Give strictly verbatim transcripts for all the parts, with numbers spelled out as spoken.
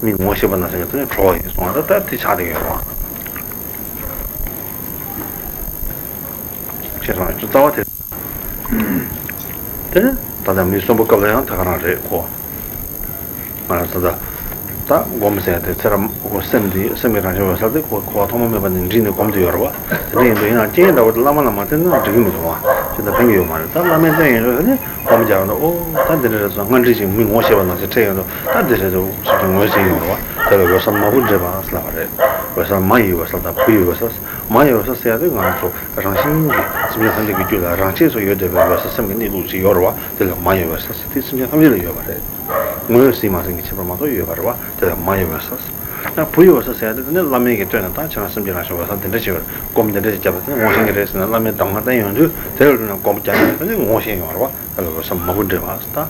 མི་ངོ་ཤེས་པ་ནང་བཞིན་གྱི་དེ་ནི་གྲོགས་ཡིན་གསུངས་པ་ད་ད་དེ་ཆགས་བསྡད་ཡོད་རེད་བ། ཤེས་སོང་ཡོད་རྩ་བ་དེ། དེ་ནི་ད་ལྟ་མི་གསོན་པོ་སྐབས་ལ་ཡང་དེ་ག་རང་རེད་ཁོ། ང་རང་ཚོ་ད་ད་སྒོམ་ཟེར་དེ་ཚེ་རབས་ཁོ་སེམས་འདི་སེམས་ཀྱི་རང་བཞིན་འོད་གསལ་དེ་ཁོ་ཁོ་བ་ཐོག་མ་མེད་པ་ནས་འདྲིས་ནས་སྒོམ་དུ་ཡོད་རེད་བ། དེ་འདྲ་ཡིན་དུས་ཡིན་ན་རྐྱེན་འདྲ་བོ་དེ་བླ་མ་ལ་མ་བསྟེན་ན་འགྲིག་གི་མི་འདུག་བ། ཅི་ད་ཕན་གྱི་ཡོད་མ་རེད། ད་བླ་མས་བསྟེན་ཡོད་རེད་ཟེར་ནས་སྒོམ་རྒྱག་ན་ཨོ་ད་འདི་འདྲ་རེད་ཟེར་སྔ་འདྲིས་ཤིག་མི་ངོ་ཤེས་པ་ནང་བཞིན་ཁྲེལ་ཡོང་དུས་ད་འདི་རེད་འདུག་ཟེར་དུས་ངོས་ཟིན་ཡོང་རེད་བ། དེ་ལ་འོད་གསལ་མ་བུ་འདྲེས་པ་ཟེར་ལབ་པ་རེད། འོད་གསལ་མ་ཡི་འོད་གསལ་དང་བུ་ཡི་འོད་གསལ། མ་ཡི་འོད་གསལ་ཟེར་ཡ་དེ་ང་རང་ཚོ་རང་བཞིན་གྱིས་སེམས་ཅན་ཐམས་ཅད་ཀྱི་རྒྱུད་ལ་རང་ཆས་སུ་ཡོད་བསྡད་པའི་འོད་གསལ་སེམས་ཀྱི་གནས་ལུགས་ཅིག་ཡོད་རེད་བ། དེ་ལ་མ་ཡི་འོད་གསལ་ཟེར་དེ་སེམས་ཅན་ཐམས་ཅད་ལ་ཡོད་པ་རེད། ངོས་ཟིན་མ་ཟིན་གྱི་ཁྱད་པར་མ་གཏོགས་ཡོད་པ་རེད་བ། དེ་ལ་མ་ཡི་འོད་གསལ་ཟེར། ཡང་བུ་ཡི་འོད་གསལ་ཟེར་ཡ་དེ་དེ་ནི་བླ་མའི་གི་སྟོན་ནས་ད་ཁྱེད་རང་སེམས་ཀྱི་རང་བཞིན་འོད་གསལ་དེ་འདྲ་ཅིག་ཡོད་རེད། སྒོམ་དེ་འདྲ་ཅིག་བརྒྱབ་པ་དེ་ནི་ངོ་ཤེས་ཀྱི་རེད་ཟེར་ན་བླ་མའི་གདམས་ངག་བསྟན་ཡོང་དུས་དེ་ལ་བསྟུན་ནས་སྒོམ་རྒྱག་ཡ་དེ་ནི་ངོ་ཤེས་ཡོང་བ་རེད་བ། དེ་ལ་འོད་གསལ་མ་བུ་འདྲེས་པ་ཟེར་ད།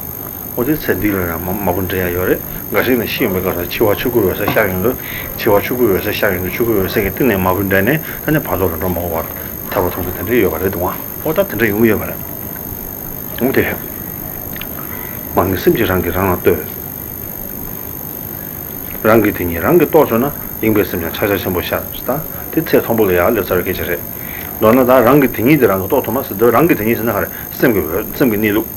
འོ་དེ་ཚེ་འདི་ལ་ཡང་མ་མ་བུ་འདྲེས་ཡ་ཡོད་རེད། འགའ་ཞིག་ནི་ཤི་ཡོང་བའི་སྐབས་སུ་འཆི་བ་ཆོས་སྐུའི་འོད་གསལ་ཤར་ཡོང་དུས་འཆི་བ་ཆོས་སྐུའི་འོད་གསལ་ཤར་ཡོང་དུས་ཆོས་སྐུའི་འོད་གསལ་གྱི་སྟེང་ནས་མ་བུ་འདྲེས་ནས་ད་ནི་བར་དོ་ལ་འགྲོ་མ་དགོས་པར་ཐར་པ་ཐོབ་ཚུལ་དེ་འདྲ་ཡོད་པ་རེད་འདུག་ཨང་། འོ་ད་དེ་འདྲ་ཡོང་གི་ཡོད་པ་རེད། འོ་དེ་རེད། མ་ངེས་སེམས་ཀྱིས་རང་གིས་རང་ལ་ལྟོས། རང་གི་དེ་ཉིད་རང་གིས་རྟོགས་ཆོག་ན་ཡེངས་པའི་སེམས་ཀྱང་ཕྱག་རྒྱ་ཆེན་པོ་ཤར་ཟེར་ད། དེ་ཚེ་མཐོན་པོ་ལ་ཡར་སླེབས་ཚར་བའི་སྐད་ཆ་རེད། མདོར་ན་ད་རང་གི་དེ་ཉིད་དེ་རང་གིས་རྟོགས་ཐུབ་ན་ཟེར་དུས་རང་གི་དེ་ཉིད་ཟེར་ན་ག་རེ། སེམས་ཀྱི་འོད་སེམས་ཀྱི་གནས་ལུགས།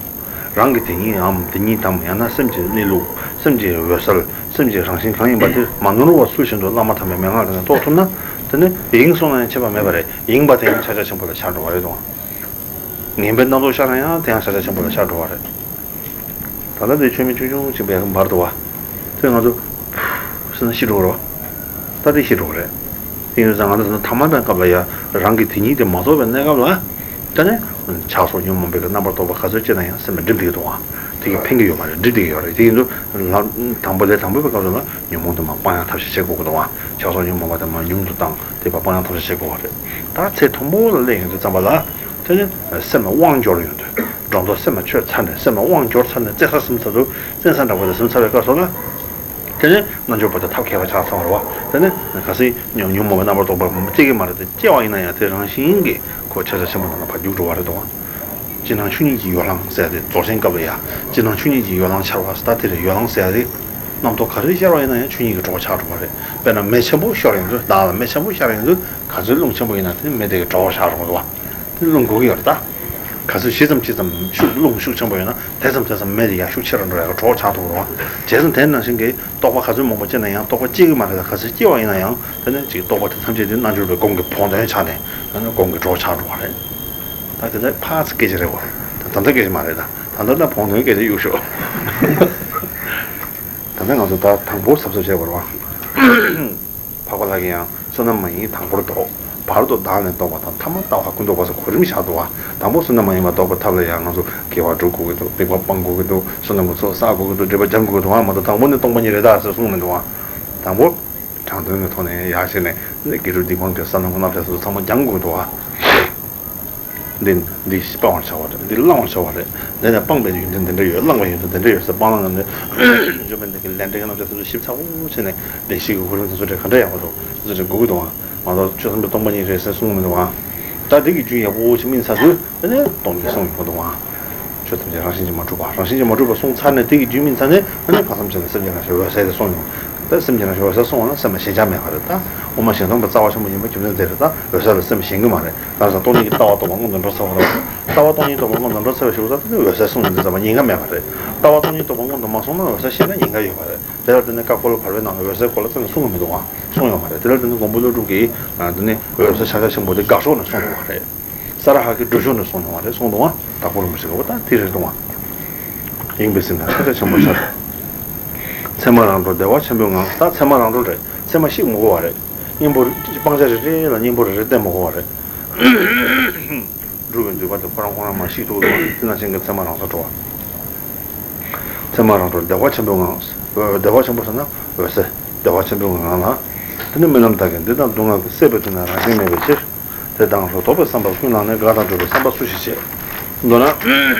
རང་གི་དེ་ཉིད་འམ་དེ་ཉིད་དམ་ཡང་ན་སེམས་ཀྱི་གནས་ལུགས་སེམས་ཀྱི་འོད་གསལ་སེམས་ཀྱི་རང་བཞིན་གང་ཡིན་པ་དེ་མ་ནོར་བ་སུ་བཞིན་དུ་བླ་མ་དམ་པའི་མན་ངག་དེ་ནས་རྟོགས་ཐུབ་ན། དེ་ནི་ཡེངས་སོང་ན་ཡང་ཁྱད་པར་མེད་པ་རེད། ཡེངས་པ་དེ་ཡང་ཕྱག་རྒྱ་ཆེན་པོ་ལ་ཤར་འགྲོ་བ་རེད་དོ། ངན་པའི་རྣམ་རྟོག་ཤར་ན་ཡང་དེ་ཡང་ཕྱག་རྒྱ་ཆེན་པོ་ལ་ཤར་འགྲོ་བ་རེད། ད་ལྟ་འདི་ཆོས་མིན་ཆུང་ཆུང་ཅིག་བས་བར་དུ་བ། དེ་ང་ཚོ་ཕུ་ཟེར་ན་ཤི་འགྲོ་བ་རེད་བ། ད་དེ་ཤི་འགྲོ་བ་རེད། དེ་ཡིན་ཙང་ང་ཚོ་ད་ཐ་མ་དང་སྐབས་ལ་ཡ་རང་གི་དེ་ཉིད་དེ་མ་རྟོགས་པའི་གནས་སྐབས་ལ། ད་ནི་ཆགས་སོགས་ཉོན་མོངས་པའི་རྣམ་པར་རྟོག་པ་ག་ཚོད་སྐྱེས་ན་ཡང་སེམས་ལ་འགྲིབ་བསྡད་ཀྱི་འདུག་བ། དེ་གི་ཕན་གྱི་ཡོད་མ་རེད། འགྲིབ་བསྡད་ཀྱི་ཡོད་རེད། དེ་ཡིན་དུས་ལམ་དང་པོ་ལས་དང་པོའི་སྐབས་སུ་ལ་ཉོན་མོངས་དེ་མར་སྤང་ཡང་ཐབས་ཤེས་བྱེད་དགོས་ཀྱི་འདུག་བ། ཆགས་སོགས་ཉོན་མོངས་པ་དེ་མར་ཉུང་དུ་བཏང་སྟེ་སྤང་ཡང་ཐབས་ཤེས་བྱེད་དགོས་པ་རེད། ད་ཚེ་མཐོན་པོ་ལ་སླེབས་ཡོང་དུས་ཙམ་པ་ལ། དེ་ནི་སེམས་ལ་དབང་འབྱོར་ཡོང་དུས། སྒྲོ་འདོགས་སེམས་ལ་ཆོད་ཚར་ནས་སེམས་ལ་དབང་འབྱོར་ཚར་ནས་བཙན་ས་ཟིན་ཚར་དུས་བཙན་ས་འདྲ་པོ་དེ་ཟིན་ཚར་བའི་སྐབས་སུ་ལ། དེ་ནི་རྣལ་འབྱོར་པ་དེ་ཐབས་མཁས་པ་ཆགས་ཚར་བ་རེད་བ། དེ་ནི་གལ་སྲིད་ཉོན་ཉོན་མོངས་པའི་རྣམ་པར་རྟོག་པ་སྐྱེ་གི་མ་རེད་དེ་སྐྱེ་བ་ཡིན་ན་ཡང་དེ་རང་བཞིན་གྱིས་ཁོ་ཕྱག་རྒྱ་ཆེན་པོ་ནང་ལ་ཕར་རྒྱུག་འགྲོ་བ་རེད་དོ། ཕྱི་ནང་ཆོས་ཉིད་ཀྱི་ཡོ་ལང་ཟེར་ཡ་དེ་རྫོགས་ཆེན་སྐབས་ལ་ཡ་ཕྱི་ནང་ཆོས་ཉིད་ཀྱི་ཡོ་ལང་འཆར་བ་ཟེར་ད་དེ་རེད། ཡོ་ལང་ཟེར་ཡ་དེ་རྣམ་རྟོག་ག་རེ་ཤར་བ་ཡིན་ན་ཡང་ཆོས་ཉིད་ཀྱི་གྲོགས་ཆགས་འགྲོ་བ་རེད། དཔེར་ན་མེ་ཆེན་པོ་ཤོར་ཡོང་དུས་བདག་ལ་མེ་ཆེན་པོ་ཤར་ཡོང་དུས་ག་ཚོད་རླུང་ཆེན་པོ་ཡིན་ན་དེ་མེ་དེ་གི་གྲོགས་ཆགས་འགྲོ་བ་རེད་བ། དེ་རླུང་འགུལ་གྱི་ཡོད་རེད་ད། ག་ཚོད་ཇི་ཙམ་ཇི་ཙམ་ཤུགས་རླུང་ཤུགས་ཆེན་པོ་ཡོད་ན་དེ་ཙམ་དེ་ཙམ་མེ་དེ་ཡར་ཤུགས་ཆེ་རུ་འགྲོ་ཡག་གི་གྲོགས་ཆགས་ཐུབ་རེད་བ། བྱས་ཙང་དེ་ནང་བཞིན་གྱི་རྟོག་པ་ག་ཚོད་མང་པོ་སྐྱེས་ན་ཡང་རྟོག་པ་སྐྱེ་གི་མ་རེད་ད། ག་ཚོད་སྐྱེ་བ་ཡིན་ན་ཡང་དེ་ནི་ཅིག་རྟོག་པ་དེ་ཐམས་ཅད་དེ་རྣལ་འབྱོར་པའི་སྒོམ་གྱི་བོགས་འདོན་ཆགས་ནས་དེ་ནི་སྒོམ་གྱི་གྲོགས་ཆགས་འགྲོ་བ་རེད། ད་དེ་ཚོ་ཕར་ཚུར་སྐད་ཆ་རེད་བ། ད་ད་ལྟ་སྐད་ཆ་མ་རེད་ད། ད་ལྟ་ད་བོགས་འདོན་སྐད་ཆ་གཡུག་ཤོག་ད་ལྟ་ང་ཚོ་ད་དང་པོ་གཟབ་གཟབ་བྱས་པ་རེད་བ། འཕགས་པ་ལྷ་གིས་ཡང་བསོད་ནམས་མ་ཡིན་དང་པོར་བཟློག་བར་དུ་བདག་ནི་བཟློག་པ་དང་ཐ་མ་ལྟ་བ་ཀུན་བཟློག་པ་སོགས་གོ་རིམ་བཞག་འདུག་བ། དང་པོ་བསོད་ནམས་མ་ཡིན་པ་བཟློག་པའི་ཐབས་ལ་ཡང་ང་ཚོ་དགེ་བ་སྒྲུབ་དགོས་ཀྱི་འདུག་སྡིག་པ་སྤང་དགོས་ཀྱི་འདུག་བསོད་ནམས་ཀྱི་ཚོགས་བསགས་དགོས་ཀྱི་འདུག་སྒྲིབ་པ་སྦྱང་དགོས་ཀྱི་འདུག་བ། མ་གཏོགས་དང་པོ་ནི་སྟོང་པ་ཉིད་རེད་ད་ཟེར་གསུངས་མི་འདུག་བ། དང་པོ་དྲང་དོན་གྱི་ཐོག་ནས་ཡར་བཤད་ནས་ནི་དགེ་སྒྲུབ་སྡིག་སྤོང་གི་བསམ་བློ་སྔོན་ལ་ཕེབས་སོ་ཚང་མ་སྦྱང་དགོས་ཀྱི་འདུག་བ། འདི་འདི་སྤང་བར་བྱ་བ་རེད། འདི་བླང་བར་བྱ་བ་རེད། འདི་ནས་སྤངས་པའི་ཡོན་ཏན་འདི་འདྲ་ཡོད། བླངས་པའི་ཡོན་ཏན་འདི་འདྲ་ཡོད་ཟེར་སྤང་བླང་ངམ་ནས་སྦྱོར་བའི་འདི་གི་ལས་འབྲས་ཀྱི་རྣམ་གཞག་དེ་ཚོ་ཞིབ་ཚགས་པོ་བྱས་ནས་ལས་གཞི་གི་གོ་རིམ་དེ་ཚོ་འདྲ་ག་འདྲ་ཡག་པོ་འདུག་དེ་ཚོ་འདྲ་དགོས་ཀྱི་འདུག་ཨང་། མ་གཏོགས་ཆོས་ཐམས་ཅད་སྟོང་པ་ཉིད་རེད་ཟེར་གསུང་གི་མི་འདུག་ཨང་། ད་འདི་གི་རྒྱུན་ཡག་པོ་ཞིག་སྨིན་ཚར་དུས་དེ་ནས་སྟོང་ཉིད་གསུང་ཡོང་གི་འདུག་ཨང་། ཆོས་ཐམས་ཅད་རང་བཞིན་གྱིས་མ་གྲུབ་པ། རང་བཞིན་གྱིས་མ་གྲུབ་པ་གསུངས་ཚར་ནས་དེ་གི་རྒྱུན་སྨིན་ཚར་ནས་ཨ་ནི་ཕ་ཙམ་བྱས་ནས་སེམས་ཀྱི་རང་བཞིན་འོད་གསལ་དེ་གསུངས་ཡོང་། ད་སེམས་ཀྱི་རང་བཞིན་འོད་གསལ་གསུངས་པ་ན་སེམས་ལ་ཞེན་ཆགས་མེད་པ་རེད་ད། དབུ་མ་ཞེ་སྡང་པ་རྩ་བ་ཆེན་པོ་ཡིན་པ་རྒྱུ་མཚན་དེ་རེད་ད། འོད་གསལ་ལ་སེམས་ཞེན་གྱི་མ་རེད། ད་ས་སྟོང་ཉིད་ཀྱི་ལྟ་བ་རྟོགས་པ་སྔོན་དུ་འགྲོ་ཚར་བ་རེད། ལྟ་བ་སྟོང་ཉིད་རྟོགས་པ་སྔོན་དུ་འགྲོ་ཚར་བའི་གཞུག་ལ་དེ་ནི་འོད་གསལ་གསུངས་ཡོང་དུས་ཙམ་པ་ཉེན་ཁ་མེད་པ་རེད། ལྟ་བ་སྟོང་ཉིད་རྟོགས་པ་སྔོན་དུ་མ་སོང་ན་འོད་གསལ་ཤེས་ན་ཉེན་ཁ་ཡོད་པ་རེད། དེ་ལ་བརྟེན་ནས་ཀ་ཀོ་ལ་བར་པའི་ནང་ལ་འོད་གསལ་སྐོར་ལ་རྩ་ནས་གསུང་གི་མི་འདུག་ཨང་། གསུང་ཡོད་མ་རེད། དེ་ལ་བརྟེན་ནས་མགོན་པོ་ཀླུ་སྒྲུབ་ཀྱིས་ཨ་དེ་ནི་འོད་གསལ་ཕྱག་རྒྱ་ཆེན་པོ་དེ་དགག་ཕྱོགས་ནས་གསུངས་ཡོད་མ་རེད། ས་ར་ཧ་གི་སྒྲུབ་ཕྱོགས་ནས་གསུངས་ཡོང་བ་རེད། གསུངས་འདུག་བ། དྭགས་པོ་རིན་པོ་ཆེ་གི་བ་ད་དེ་རེད་འདུག་བ། ཡེངས་པའི་སེམས་དང་ཕྱག་རྒྱ་ཆེན་པོ་ཤར། ཚད་མ་རང་གྲོལ་བདེ་བ་ཆེན་པོའི་ངང་། ད་ཚད་མ་རང་གྲོལ་རེད། ཚད་མ་བཤིག་མི་དགོས་བ་རེད། གཉེན་པོ་རེ་སྤང་བྱ་རེ་རེ་ལ་གཉེན་པོ་རེ་རེ་བསྟེན་མི་དགོས་བ་རེད། སྒྲུབ་པའི་འདུན་པ་དེ་ཁོ་རང་ཁོ་རང་མར་བཤིག་ཐུབ་འདུག་བ། དེ་ནང་བཞིན་གྱི་ཚད་མ་རང་སར་གྲོལ་བ། ཚད་མ་རང་གྲོལ་བདེ་བ་ཆེན་པོའི་ངང་། བདེ་བ་ཆེན་པོ་ཟེར་ན་འོད་གསལ། བདེ་བ་ཆེན་པོའི་ངང་ལ། དེ་ནི་རྨི་ལམ་དག་གི་འདི་དང་སྡུག་བསྔལ་གྱི་སྲེད་པའི་དུས་ན་རང་བཞིན་མེད་པའི་ཕྱིར། དེ་དང་ལྷག་ལྡོག་པའི་བསམ་པ་ཀུན་བླངས་ནས་དགག་དང་སྒྲུབ་པའི་བསམ་པ་སུ་ཞིག་བྱེད། མདོར་ན།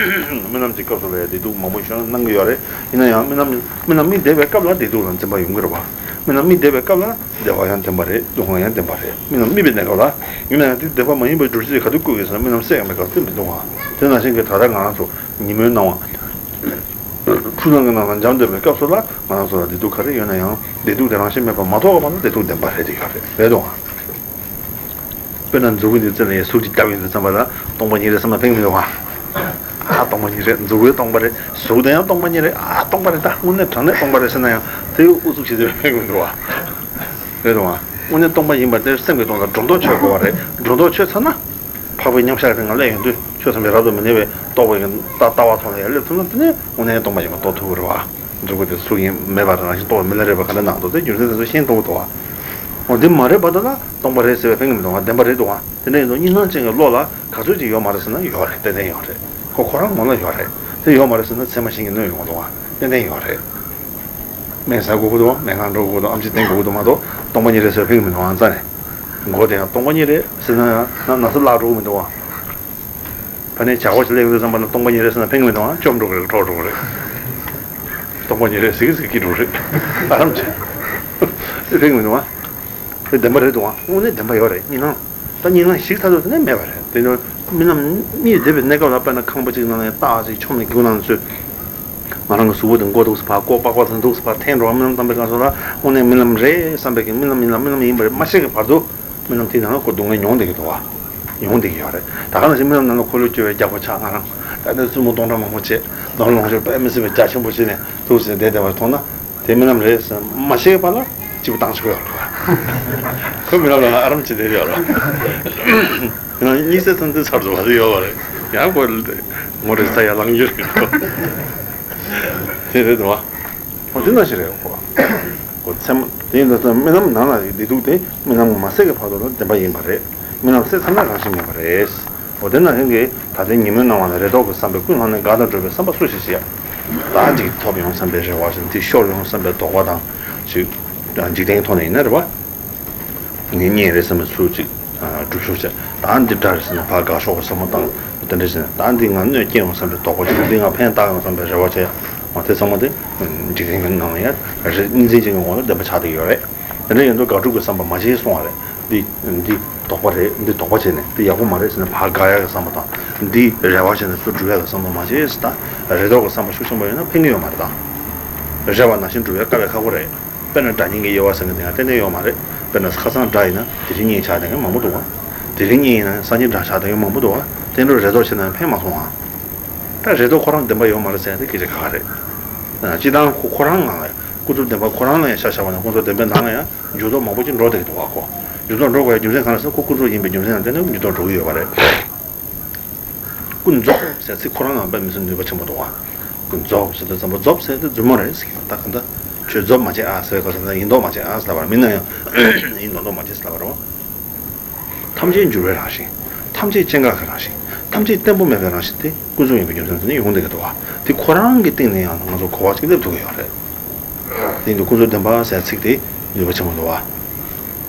རྨི་ལམ་གྱི་སྐབས་སུ་ལ་ཡང་བདེ་སྡུག་མང་པོ་ཞིག་སྣང་གི་ཡོད་རེད། ཡིན་ན་ཡང་རྨི་ལམ་རྨི་ལམ་རྨིས་བསྡད་པའི་སྐབས་ལ་བདེ་སྡུག་ལ་འཛིན་པ་ཡོང་གི་རེད་བ། རྨི་ལམ་རྨིས་བསྡད་པའི་སྐབས་ལ་བདེ་བ་ཡང་བདེན་པ་རེད། སྡུག་བསྔལ་ཡང་བདེན་པ་རེད། རྨི་ལམ་རྨིས་པའི་གནས་སྐབས་ལ། ཡིན་ན་ཡང་དེ་བདེན་པ་མ་ཡིན་པའི་སྒྲུབ་བྱེད་ག་དུས་བཀོད་ཀྱི་ཟེར་ན་རྨི་ལམ་གསལ་ཡོང་བའི་སྐབས་དེ་མི་འདུག་བ། དེ་ནང་བཞིན་གྱི་ད་ལྟ་ང་རང་ཚོ་ཉིན་མོའི་སྣང་བ། འཁྲུལ་སྣང་གི་ནང་ལ་འབྱམས་བསྡད་པའི་སྐབས་སུ་ལ་ང་རང་ཚོ་ལ་བདེ་སྡུག་ག་རེ་ཡོད་ན་ཡང་བདེ་སྡུག་དེ་རང་བཞིན་མེད་པར་མ་རྟོགས་པ་ལ་བདེ་སྡུག་བདེན་པ་རེད་དེ་ཡོད་རེད། རེད་དོ། དཔེར་ན་མཛུ་གུ་འདི་རྩེ་ནས་ཟུག་ཅིག་བརྒྱབ་ཡོང་དུས་ཙམ་པ་ལ་སྟོང་པ་ཉིད་རེད་བསམ་ན་ཕན་གྱི་མི་འདུག་བ། ཨ་སྟོང་པ་ཉིད་རེད། མཛུ་གུ་སྟོང་པ་རེད། ཟུག་དེ་ཡང་སྟོང་པ་ཉིད་རེད། ཨ་སྟོང་པ་རེད། ད་དངོས་གནས་དྲང་གནས་སྟོང་པ་རེད་ཟེར་ན་ཡང་དེ་ཨུ་ཚུགས་བྱེད་དུས་ཕན་གྱི་མི་འདུག་བ། རེད་དོ། དངོས་གནས་སྟོང་པ་ཡིན་པ་དེ་སེམས་ཀྱི་དོན་ལ་སྒྲོ་འདོགས་ཆོད་དགོས་པ་རེད། སྒྲོ་འདོགས་ཆོད་ཚར་ན། འཕགས་པའི་མཉམ་གཞག་གི་སྟེང་ལ་སླེབས་ཡོང་དུས་ཆོས་ཐམས་ཅད་རབ་ཏུ་མི་གནས་པའི་རྟོགས་པའི་ལྟ་ལྟ་བ་ཐོག་ལ་ཡར་སླེབས་ཐུབ་ན་དེ་ནས་དངོས་གནས་སྟོང་པ་ཡིན་པ་རྟོགས་ཐུབ་ཀྱི་རེད་བ། མཛུ་གུ་དེ་ཚུགས་ཡིན་མེད་པར་རང་བཞིན་རྟོགས་པའི་མི་ལ་རས་པ་ག་འདྲ་གནང་འདུག་དེ་རྒྱུ་མཚན་དེ་ཚོ་ཤེས་ཐུབ་ཀྱི་འདུག་བ། འོ་དེ་མ་རེད་པ་ད་ལ་སྟོང་པ་རེད་ཟེར་བའི་ཕན་གྱི་མི་འདུག་བ། བདེན་པ་རེད་འདུག་བ། དེ་འདྲ་ཡིན་དུས་གཉིས་སྣང་ཅན་གྱི་བློ་ལ་ག་ཚོད་ཅིག་ཡོད་མ་རེད་ཟེར་ན་ཡོད་རེད། ཏན་ཏན་ཡོད་རེད། ཁོ་ཁོ་རང་ངོ་ལ་ཡོད་རེད། དེ་ཡོད་མ་རེད་ཟེར་ན་ཚད་མ་གཞན་གྱིས་གནོད་ཡོང་གི་འདུག་བ། ཏན་ཏན་ཡོད་རེད། སྨན་ཟ་དགོས་ཀྱི་འདུག་སྨན་ཁང་འགྲོ་དགོས་ཀྱི་འདུག་ཨམ་ཆི་བསྟེན་དགོས་ཀྱི་འདུག་མ་གཏོགས་སྟོང་པ་ཉིད་རེད་ཟེར་ཕན་གྱི་མི་འདུག་ཨང་རྩ་ནས། མགོ་དེ་ཡང་སྟོང་པ་ཉིད་རེད་ཟེར་ན་ཡང་ན་ན་ཚ་བརླག་འགྲོ་གི་མི་འདུག་ཨང་། ཕ་ནས་བྱ་བ་ཞིག་ལས་ཡོང་དུས་ཙམ་པ་ན་སྟོང་པ་ཉིད་རེད་ཟེར་ན་ཕན་གྱི་མི་འདུག་ཨང་། བཅོམ་འགྲོ་གི་རེད། འཕྲོག་འགྲོ་གི་རེད། སྟོང་པ་ཉིད་རེད་ཟིག་ཟིག་སྐྱིད་འགྲོ་རེད། ཨ་རམ་ཆེ། ཕན་གྱི་མི་འདུག་ཨང་། དེ་བདེན་པ་རེད་འདུག་ཨང་། དངོས་གནས་བདེན་པ་ཡོད་རེད། གཉིས་སྣང་། ད་གཉིས་སྣང་ཞིག་ཐ་དུ་དེ་ནས་མེད་པ་རེད། དེ་ནས་རྨི་ལམ་གཉིད་བསྡད་པའི་གནས་སྐབས་ལ་དཔེར་ན་ཁང་པ་གཅིག་ནང་ནས་སྟག་ཅིག་ཆོམ་ནས་རྒྱུག་ནང་ཚུད། ང་རང་གི་གཟུགས་པོ་དེ་མགོ་འདུག་སེ་ཕར་བསྐོར། པགས་པ་དེ་འདུག་སེ་ཕར་འཐེན་འགྲོ་བ། རྨི་ལམ་བཏང་པའི་སྐབས་སུ་ལ་དངོས་གནས་རྨི་ལམ་རེད་བསམ་པའི་གི་རྨི་ལམ་ཡིན་ལ་རྨི་ལམ་ཡིན་པ་རེད་མ་ཤེས་ཀྱི་བར་དུ་རྨི་ལམ་དེའི་ནང་ལ་ཁོ་སྡུག་བསྔལ་མྱོང་བསྡད་ཀྱི་འདུག་བ། མྱོང་བསྡད་ཀྱི་ཡོད་རེད། ད་ག་ནང་བཞིན་རྨི་ལམ་ནང་ལ་འཁོར་ལོས་སྐྱོར་བའི་རྒྱགས་པ་ཆག་ང་རང་ད་ནི་བཙུན་མོ་སྟོང་ཕྲག་མང་པོ་བྱས། ནོར་ལོངས་སྤྱོད་དཔེ་མི་སྲིད་པའི་རྒྱ་ཆེན་པོ་བྱས་ནས་འདུག་སེ་བསྡད་བསྡད་པར་མཐོང་ན། དེ་རྨི་ལམ་རེད་ཟེར་མ་ཤེས་པ་ལ་སྐྱིད་པོ་བཏང་ཆོག་ཡོད་རེད། ཁོ་རྨི་ལམ་ལ་ཨ་རམ་བྱེད་བསྡད་ཡོད་རེད། ང་གཉིད་སད་ཚར་དུས་ཚར་དུ་བ་དེ་ཡོད་པ་རེད། ཡང་ཁོ་ངོ་རེ་ས་ཡར་ལངས་རྒྱུ་རེད། དེ་རེད་དོ། ཁོ་དེ་ན་ཞིག་རེད་ཁོ། ཁོ་མཚན་མོ་དེ་ཡིན་དུས་ཙམ་རྨི་ལམ་ནང་ལ་བདེ་སྡུག་དེ་རྨི་ལམ་མ་ཟད་ཀྱི་བར་དུ་ལ་བདེན་པ་ཡིན་པ་རེད། རྨི་ལམ་ཟད་ཚར་ན་རང་བཞིན་མེད་པ་རེད། འོ་དེ་ན་ཧིན་གྱིས་ད་ལྟའི་ཉིན་མོའི་སྣང་བ་ལ་རེ་དོགས་ཀྱི་བསམ་པས་ཀུན་སློང་ནས་དགའ་དང་འགྲོ་བའི་བསམ་པ་སུ་ཞིག་བྱེད། ད་འདི་ཐོབ་ཡོང་བསམ་པའི་རེ་བ་ཞིག་འདི་ཤོར་ཡོང་བསམ་པའི་དོགས་པ་དང་ཞིག་འཇིག་རྟེན་གྱི་ཐོག་ནས་ཡིན་ན་རེད་བ། ངས་རྙེད་རེད་བསམ་པའི་ཚུལ་ཅིག་སྒྲུབ་ཤུགས་བྱས། ད་འདི་དགྲ་རེད་ཟེར་ན་ཕར་དགའ་ཤོག་གི་བསམ་བློ་བཏང་། དེ་འདྲ་ཟེར་ན་ད་འདི་ང་གནོད་སྐྱེལ་ཡོང་བསམ་པའི་དོགས་པ་ཅིག་འདི་ང་ཕན་བཏགས་ཡོང་བསམ་པའི་རེ་བ་བྱས། འོ་དེ་ཚང་མ་དེ་འཇིག་རྟེན་གྱི་ནང་ལ་ཡང་རེ་གཉིས་འཛིན་ཅན་གྱི་ངོ་ལ་བདེན་པ་ཆགས་བསྡད་ཡོད་རེད། དེ་འདྲ་ཡིན་དུས་དགག་སྒྲུབ་ཀྱི་བསམ་པ་མ་བྱེད་གསུང་བ་རེད། འདི་འདི་དོགས་པ་རེད། འདི་དོགས་པ་བྱས་ནས་འདི་ཡག་པོ་མ་རེད་ཟེར་ནས་ཕར་དགག་ཡག་གི་བསམ་པ་དང་། འདི་རེ་བ་བྱས་ནས་ཚུར་སྒྲུབ་ཡག་གི་བསམ་པ་མ་བྱེད་ཟེར། ད་རེ་དོགས་ཀྱི་བསམ་པ་ཤུགས་ཆེན་པོ་ཡོད་ན་ཕན་གྱི་ཡོད་མ་རེད་ད། རེ་བ་ནང་བཞིན་སྒྲུབ་ཡག་དཀའ་བས་ཁག་པོ་རེད། དཔེར་ན་དགྲ་གཉེན་གྱི་དབྱེ་བ་ཟེར་མཁན་དེ་ཡང་ཏན་ཏན་ཡོད་མ་རེད། དཔེར་ན་ཁ་སང་དགྲ་ཡིན་ན་དེ་བཞིན་གཉེན་ཆགས་བསྡད་མཁན་མང་པོ་འདུག་བ། དེ་རིང་གཉེན་ཡིན་ན་སང་ཉིན་དགྲ་ཆགས་བསྡད་མཁན་མང་པོ་འདུག་བ། དེ་འདྲ་རེ་དོགས་བྱས་ན་ཕན་མ་སོང་ང་། ད་རེ་དོགས་ཁོ་རང་བདེན་པ་ཡོད་མ་རེད་ཟེར་ཡ་དེ་སྐད་ཆ་ཁག་ཁག་རེད། སྤྱིར་བཏང་ཁོ་ཁོ་རང་ངང་ལ་ཀུན་རྫོབ་བདེན་པ་ཁོ་རང་ལ་ཡང་ཤ་ཤ་བ་ན་ཀུན་རྫོབ་བདེན་པའི་ནང་ལ་ཡང་འགྱུར་ལྡོག་མང་པོ་ཅིག་འགྲོ་བསྡད་ཀྱི་འདུག་བ་ཁོ། འགྱུར་ལྡོག་འགྲོ་དགོས་ཡ་རྒྱུ་མཚན་གང་རེད་ཟེར་ན་ཁོ་ཀུན་རྫོབ་ཡིན་པའི་རྒྱུ་མཚན་ལ་བརྟེན་ནས་འགྱུར་ལྡོག་འགྲོ་གི་ཡོད་པ་རེད། ཀུན་རྫོབ་ཟེར་ཚིག་ཁོ་རང་ལ་དཔེ་མི་སྲིད་ནུས་པ་ཆེན་པོ་འདུག་བ། ཀུན་རྫོབ་ཟེར་དུས་ཙམ་པ་རྫོབ་ཟེར་དུས་རྫུན་མ་རེད་ཟེར་གྱི་ཡོད། ད་ག་འདྲ་ཁྱོད་རྫོབ་མ་བྱེད་ཨ་ཟེར་བའི་སྐབས་སུ་ན་ཡིན་མདོག་མ་བྱེད་ཨ་ཟེར་ལབ་པ་རེད། མིན་ན་ཡང་ཡིན་མདོག་མདོག་མ་བྱེད་ཟེར་ལབ་པ་རེད་བ། ཐམས་ཅད་འགྱུར་བའི་རང་བཞིན། ཐམས་ཅད་སྐྱེ་འགག་གི་རང་བཞིན། ཐམས་ཅད་བརྟན་པོ་མེད་པའི་རང་བཞིན་དེ་ཀུན་རྫོབ་ཡིན་པའི་རྒྱུ་མཚན་དེ་ནི་ཡོང་བསྡད་ཀྱི་འདུག་བ། དེ་ཁོ་རང་གི་སྟེང་ནས་ཡང་ང་ཚོ་གོ་བ་ཅིག་སླེབས་ཐུབ་ཀྱི་ཡོད་རེད། དེ་ཡིན་དུས་ཀུན་རྫོབ་བདེན་པ་ཟེར་ཚིག་དེ་ནུས་པ་ཆེན་པོ་འདུག་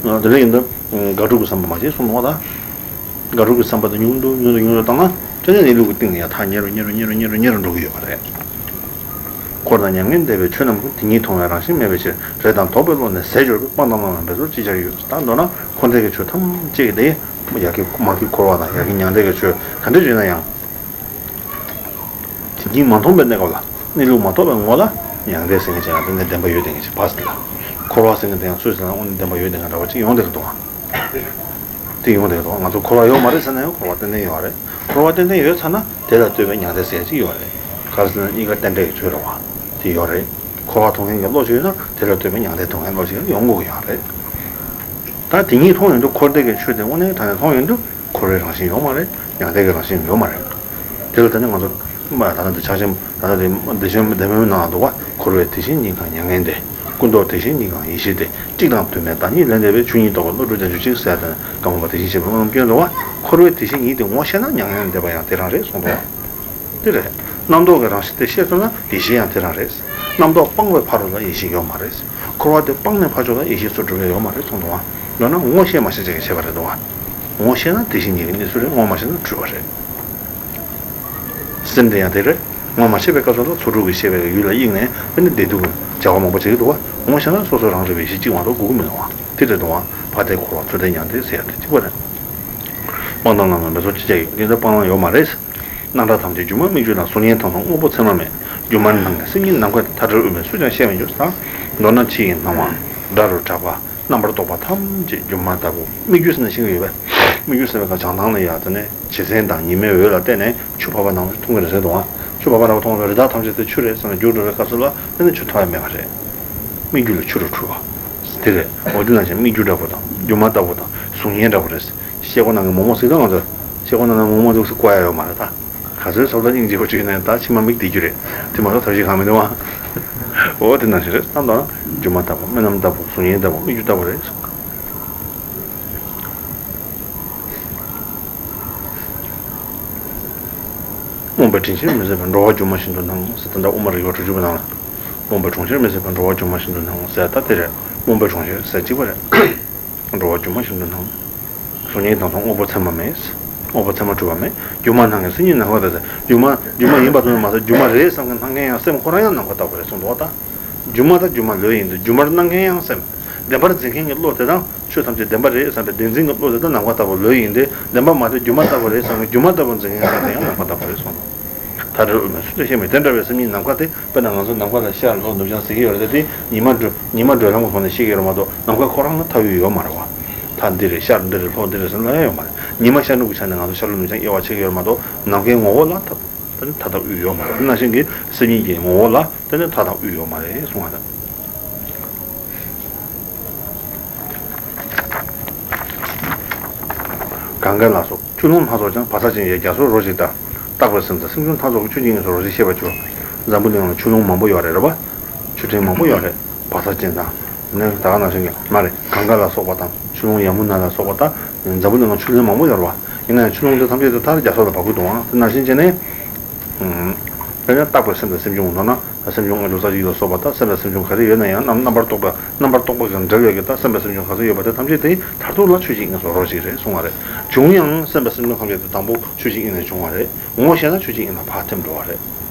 བ། དེ་འདྲ་ཡིན་དུས་དགག་སྒྲུབ་ཀྱི་བསམ་པ་མ་བྱེད་གསུངས་འདུག་བ། ད་དགག་སྒྲུབ་ཀྱི་བསམ་པ་དེ་ཉུང་དུ་ཉུང་དུ་ཉུང་དུ་བཏང་ན་དེ་ནས་གནས་ལུགས་ཀྱི་སྟེང་ནས་ཡང་ཐག་ཉེ་རུ་ཉེ་རུ་ཉེ་རུ་ཉེ་རུ་ཉེ་རུ་འགྲོ་གི་ཡོད་པ་རེད། འཁོར་དང་མྱ་ངན་འདས་པའི་ཆོས་རྣམས་ཀུན། དེ་ཉིད་མཐོང་བའི་རང་བཞིན་མེད་པའི་ཕྱིར། རེད་དང་དོགས་པའི་བློ་ནི་ཟད་འགྱུར་བས། སྤང་དང་བླང་དང་འབད་རྩོལ་ཅི་བྱར་ཡོད། ད་མདོར་ན་འཁོར་འདས་ཀྱི་ཆོས་ཐམས་ཅད་ཀྱི་དེ་ཡ་གི་མ་གི་འཁོར་བ་དང་ཡ་གི་མྱང་འདས་ཀྱི་ཆོས་ག་འདྲ་ཡིན་ན་ཡང་། དེ་ཉིད་མ་མཐོང་བའི་གནས་སྐབས་ལ་གནས་ལུགས་མ་རྟོགས་པའི་ངོ་ལ་མྱང་འདས་ཟེར་མཁན་ཅིག་ལ་དེ་ནས་བདེན་པ་ཡོད་དེ་ངེས་ཅིག་ཕ་སི་ལ། འཁོར་བ་ཟེར་མཁན་དེ་ཡང་ཚུལ་ཟེར་ན་དངོས་གནས་བདེན་པ་ཡོད་དེ་ང་འདྲ་བ་ཅིག་ཡོང་བསྡད་ཀྱི་འདུག་ཨང་། དེ་ཡོང་བསྡད་ཀྱི་འདུག་ང་ཚོ་འཁོར་བ་ཡོད་མ་རེད་ཟེར་ན་ཡང་འཁོར་བ་ཏན་ཏན་ཡོད་རེད། འཁོར་བ་ཏན་ཏན་ཡོད་ཚར་ན་དེ་ལ་ལྟོས་པའི་མྱང་འདས་ཟེར་ཡ་ཅིག་ཡོད་རེད། ག་རེ་ཟེར་ན་གཉིས་ཀ་རྟེན་འབྲེལ་གྱི་ཆོས་རེད་བ། དེ་ཡོད་རེད། འཁོར་བ་མཐོང་མཁན་གྱི་བློ་ཅིག་ཡོད་ན་དེ་ལ་ལྟོས་པའི་མྱང་འདས་མཐོང་མཁན་བློ་ཅིག་ཡོང་དགོས་ཀྱི་ཡོད་རེད། ད་དེ་ཉིད་མཐོང་ཡོང་དུས་འཁོར་འདས་ཀྱི་ཆོས་དེ་དངོས་གནས་དྲང་གནས་མཐོང་ཡོང་དུས་འཁོར་བའི་རང་བཞིན་ཡོད་མ་རེད། མྱང་འདས་ཀྱི་རང་བཞིན་ཡོད་མ་རེད། དེ་ལ་ད་ནི་ང་ཚོ་མ་ད་ལྟ་འདི་ཕྱག་ཆེན་ད་ལྟ་འདི་བདེ་ཆེན་བདེ་སྨོན་ནང་ལ་འདུག་བ། འཁོར་བའི་དེ་བཞིན་ཉིད་གང་མྱ་ངན་འདས། ཀུན་རྟོག་དེ་བཞིན་ཉིད་གང་ཡེ་ཤེས་ཏེ། གཅིག་དང་དུ་མའི་བདག་ཉིད་ལས་འདས་པའི། ཆོས་ཉིད་རྟོགས་པའི་བློ་གྲོས་ལྡན་ཕྱིར་གཅིག་ཟེར་ཡ་དང་བཀའ་འམ་པ་དེ་བཞིན་གཤེགས་པའི་སྨོན་ལམ་སྐྱོན་འདུག་བ། འཁོར་བའི་དེ་བཞིན་ཉིད་དེ་ངོ་ཤེས་ན་མྱ་ངན་འདས་པ་ཡང་དེ་རང་རེད་གསུངས་འདུག་བ། དེ་རེད། རྣམ་རྟོག་གི་རང་བཞིན་དེ་ཤེས་ཐུབ་ན་ཡེ་ཤེས་ཡང་དེ་རང་རེད། རྣམ་རྟོག་སྤངས་པའི་ཕ་རོལ་ལ་ཡེ་ཤེས་ཡོད་མ་རེད། འཁོར་བ་དེ་སྤངས་ནས་ཕར་ཕྱོགས་ལ་ཡེ་ཤེས་ཚུར་འགྲོ་ཡ་ཡོད་མ་རེད་གསུངས་འདུག་བ། མདོར་ན་ངོ་ཤེས་མ་ཤེས་བྱེད་ཀྱི་ཁྱད་པར་རེད་འདུག་བ། ངོ་ཤེས་ན་དེ་བཞིན་ཉིད་ཀྱི་གནས་ཚུལ་རེད། ངོ་མ་ཤེས་ན་འཁྲུལ་བ་རེད། སེམས་དེ་ཡང་དེ་རེད། ངོ་མ་ཤེས་པའི་སྐབས་སུ་ལ་ཚོགས་དྲུག་གི་ཤེས་པའི་ཡུལ་ལ་དབྱིངས་ནས་དཔེ་ནི་བདེ་སྡུག་གི་བྱ་བ་མང་པོ་བྱེད་ཀྱི་འདུག་བ། ངོ་ཤེས་ན་སོ་སོ་རང་རིག་པའི་ཡེ་ཤེས་གཅིག་མ་གཏོགས་དགོས་ཀྱི་མི་འདུག་བ། དེ་རེད་འདུག་བ། ཕ་དེ་འཁོར་བ་ཚུར་དེ་མྱང་འདས་ཟེར་ཡ་དེ་གཅིག་པ་རེད། སྤང་དང་བླང་དང་འབད་རྩོལ་ཅི་བྱ་ཡི། འདི་ལྟར་སྤང་བླང་ཡོད་མ་རེད། སྣང་གྲགས་ཐམས་ཅད་སྒྱུ་མ་མིག་ཆུ་དང་། གཟུགས་བརྙན་ཐམས་ཅད་དངོས་པོ་ཚད་མ་མེད། སྒྱུ་མར་སྣང་མཁན་སེམས་ཉིད་ནམ་མཁའ་དེ། མཐའ་བྲལ་དབུ་མའི་སུ་ཀྱང་ཤེས་མི་འགྱུར་ཟེར། མདོར་ན་ཕྱི་ཡི་སྣང་བ་སྒྲ་རུ་གྲགས་པ་རྣམ་པར་རྟོག་པ་ཐམས་ཅད་སྒྱུ་མ་ལྟ་བུ། སྨིག་རྒྱུ་ཟེར་ན་ཤེས་ཀྱི་ཡོད་པས། སྨིག་རྒྱུ་ཟེར་བའི་ཁ་བྱང་ཐང་ལ་ཡ་དེ་ནས་བྱེ་ཚན་དང་ཉི་མའི་འོད་ལ་བརྟེན་ནས་ཆུ་ཕོར་པ་ནང་ལ་མཐོང་གི་རེད་ཟེར་འདུག་ཨ། ཆུ་ཕོར་པ་ནང་མཐོང་བའི་རི་དྭགས་ཐམས་ཅད་དེ་ཆུ་རེད་ཟེར་ནས་རྒྱུགས་འགྲོ་བའི་སྐབས་སུ་ལ་དེ་ནས་ཆུ་ཐོབ་ཡ་མེད་པ་རེད། སྨིག་རྒྱུ་ལས་ཆུ་རུ་འཁྲུལ་བ་དེ་རེད། འོ་དེ་ནང་བཞིན་སྨིག་རྒྱུ་འདྲ་པོ་དང་སྒྱུ་མ་ལྟ་བུ་དང་གཟུགས་བརྙན་འདྲ་པོ་རེད། ཤེལ་སྒོ་ནང་གི་མོག་མོག་ཟིག་དང་ང་ཚོ་ཤེལ་སྒོ་ནང་ན་མོག་མོག་འདུག་སེ་བཀོག་ཡ་ཡོད་མ་རེད་ད། ག་ཚོད་སོབ་ད་སྙིང་རྗེ་པོ་བྱས་ནས་ད་ཕྱི་མ་མིག་བདེ་རྒྱུ་རེད། དེ་མ་གཏོགས་ཐབས་ཤེས་གང་མི་འདུག་ཨ། འོ་དེ་ནང་བཞིན་རེད། ད་མདོར་ན་སྒྱུ་མ་ལྟ་བུ་རྨི་ལམ་ལྟ་བུ་གཟུགས་བརྙན་ལྟ་བུ་སྨིག་རྒྱུ་ལྟ་བུ་རེད་གསུངས། རྨོངས་པའི་དྲན་ཤེས་མི་ཟད་པར་འགྲོ་བ་སྒྱུ་མ་བཞིན་དུ་སྣང་ཟེར། ད་ལྟ་དབུ་མ་རིགས་པ་དྲུག་ཅུ་པའི་ནང་ལ། རྨོངས་པའི་དྲན་ཤེས་མི་ཟད་པར་འགྲོ་བ་སྒྱུ་མ་བཞིན་དུ་སྣང་ཟེར་ད་དེ་རེད། རྨོངས་པའི་དྲན་ཤེས་ཟེར་གཅིག་པ་རེད། འགྲོ་བ་སྒྱུ་མ་བཞིན་དུ་སྣང་། གཟུགས་བརྙན་དང་མཚུངས་དངོས་པོ་མཚན་མ་མེད། དངོས་པོ་མཚན་མ་གྲུབ་པ་མེད། སྒྱུ་མར་སྣང་མཁན་སེམས་ཉིད་ནམ་མཁའ་དང་ཟེར། སྒྱུ་མ་སྒྱུ་མ་ཡིན་པ་ཙམ་དུ་མ་ཟད་སྒྱུ་མ་རེད་བསམ་མཁན་སྣང་མཁན་ཡང་སེམས་ཁོ་རང་ཡང་ནམ་མཁའ་ལྟ་བུ་རེད་གསུངས་འདུག་ད། སྒྱུ་མ་དང་སྒྱུ་མ་ལོས་ཡིན་ཏེ། སྒྱུ་མར་སྣང་མཁན་ཡང་སེམས། བདེན་པར་འཛིན་མཁན་གྱི་བློ་དེ་དང་ཆོས་ཐམས་ཅད་བདེན་པ་རེད་བསམ་པའི་བདེན་འཛིན་གྱི་བློ་དེ་དང་ནམ་མཁའ་ལྟ་བུ་ལོས་ཡིན་ཏེ། བདེན་པ་མ་རེད་སྒྱུ་མ་ལྟ་བུ་རེད་བསམ་པའི་སྒྱུ་མ་ལྟ་བུར་འཛིན་མཁན་ཡང་སེམས་དེ་ཡང་ནམ་མཁའ་ལྟ་བུ་རེད་གསུངས་འདུག་མཐའ་བྲལ་དབུ་མའི་སུ་ཀྱང་ཤེས་མི། དེ་འདྲ་བའི་སེམས་ཉིད་ནམ་མཁའ་དེ། དཔེར་ན་ང་ཚོ་ནམ་མཁའ་ལ་ཤར་ལྷོ་ནུབ་བྱང་ཟེར་གྱི་ཡོད་རེད་དེ། ཉི་མ་བགྲོད་ཉི་མ་བགྲོད་ལམ་གྱི་ཐོག་ནས་ཤེས་ཀྱི་ཡོད་རེད་མ་གཏོགས་ནམ་མཁའ་ཁོ་རང་ལ་མཐའ་དབུས་ཡོད་མ་རེད་བ། མཐའ་འདི་རེད། ཤར་འདི་རེད། ལྷོ་འདི་རེད་ཟེར་ན་ཡང་ཡོད་མ་རེད། ཉི་མ་ཤར་ནུབ་ཀྱི་ཆ་ནས་ང་ཚོ་ཤར་ལྷོ་ནུབ་བྱང་དབྱེ་བ་ཕྱེ་གི་ཡོད་རེད་མ་གཏོགས་ནམ་མཁའི་ངོ་བོ་ལ་མཐའ་མཐའ་དང་དབུས་ཡོད་མ་རེད། དེ་ནང་བཞིན་གྱི་སེམས་ཉིད་ཀྱི་ངོ་བོ་ལ་དེ་ནི་མཐའ་དང་དབུས་ཡོད་མ་རེད་གསུང་བ་དང་། གངྒཱ་ལ་སོགས་ཆུ་ཀླུང་སྣ་ཚོགས་ཀྱང་། བག་ཚ་ཅན་ཡང་རྒྱ་མཚོར་རོ་གཅིག་ལྟར། རྟག་པའི་སེམས་དང་སེམས་བྱུང་མཐའ་རྫོགས་ཀྱི། ཆོས་ཀྱི་དབྱིངས་སུ་རོ་གཅིག་ཤེས་པར་གྱུར། འཛམ་བུ་གླིང་ལ་ཆུ་ཀླུང་མང་པོ་ཡོད་རེད། རེད་པ། ཆུ་ཕྲན་མང་པོ་ཡོད་རེད། བག་ཚ་ཅན་དང་། ནི་ད་ག་ནང་བཞིན་གྱི་མ་རེད། གངྒཱ་ལ་སོགས་པ་དང་ཆུ་ཀླུང་ཡ་མུ་ན་ལ་སོགས་པ་དང་འཛམ་བུ་གླིང་ལ་ཆུ་ཀླུང་མང་པོ་ཡོད་རེད་པ། ཡིན་ན་ཡང་ཆུ་ཀླུང་དེ་ཐམས་ཅད་དུ་མཐར་རྒྱ་མཚོ་ལ་བབས་ཀྱི་འདུག་ཨང་། དེ་ནང་བཞིན་བྱས་ནས། དཔེར་ན་རྟག་པའི་སེམས་དང་སེམས་བྱུང་མདོར་ན་སེམས་བྱུང་ལྔ་བཅུ་རྩ་གཅིག་ལ་སོགས་པ་དང་། སེམས་དང་སེམས་བྱུང་ག་རེ་ཡོད་ན་ཡང་རྣམ་རྣམ་པར་རྟོག་པ་རྣམ་པར་རྟོག་པ་དང་འབྲེལ་བའི་གི་དང་སེམས་དང་སེམས་བྱུང་ག་ཚོད་ཡོད་པ་དེ་ཐམས་ཅད་དེ་མཐར་ཐུག་ལ་ཆོས་ཀྱི་དབྱིངས་སུ་རོ་གཅིག་རེད་གསུང་བ་རེད། བྱུང་ཡང་སེམས་དང་སེམས་བྱུང་ཐམས་ཅད་དེ་དང་པོ་ཆོས་ཀྱི་དབྱིངས་ནས་བྱུང་བ་རེད། ངོ་ཤེས་ན་ཆོས་ཀྱི་དབྱིངས་ལ་ཕར་ཐིམ་འགྲོ་བ་རེད།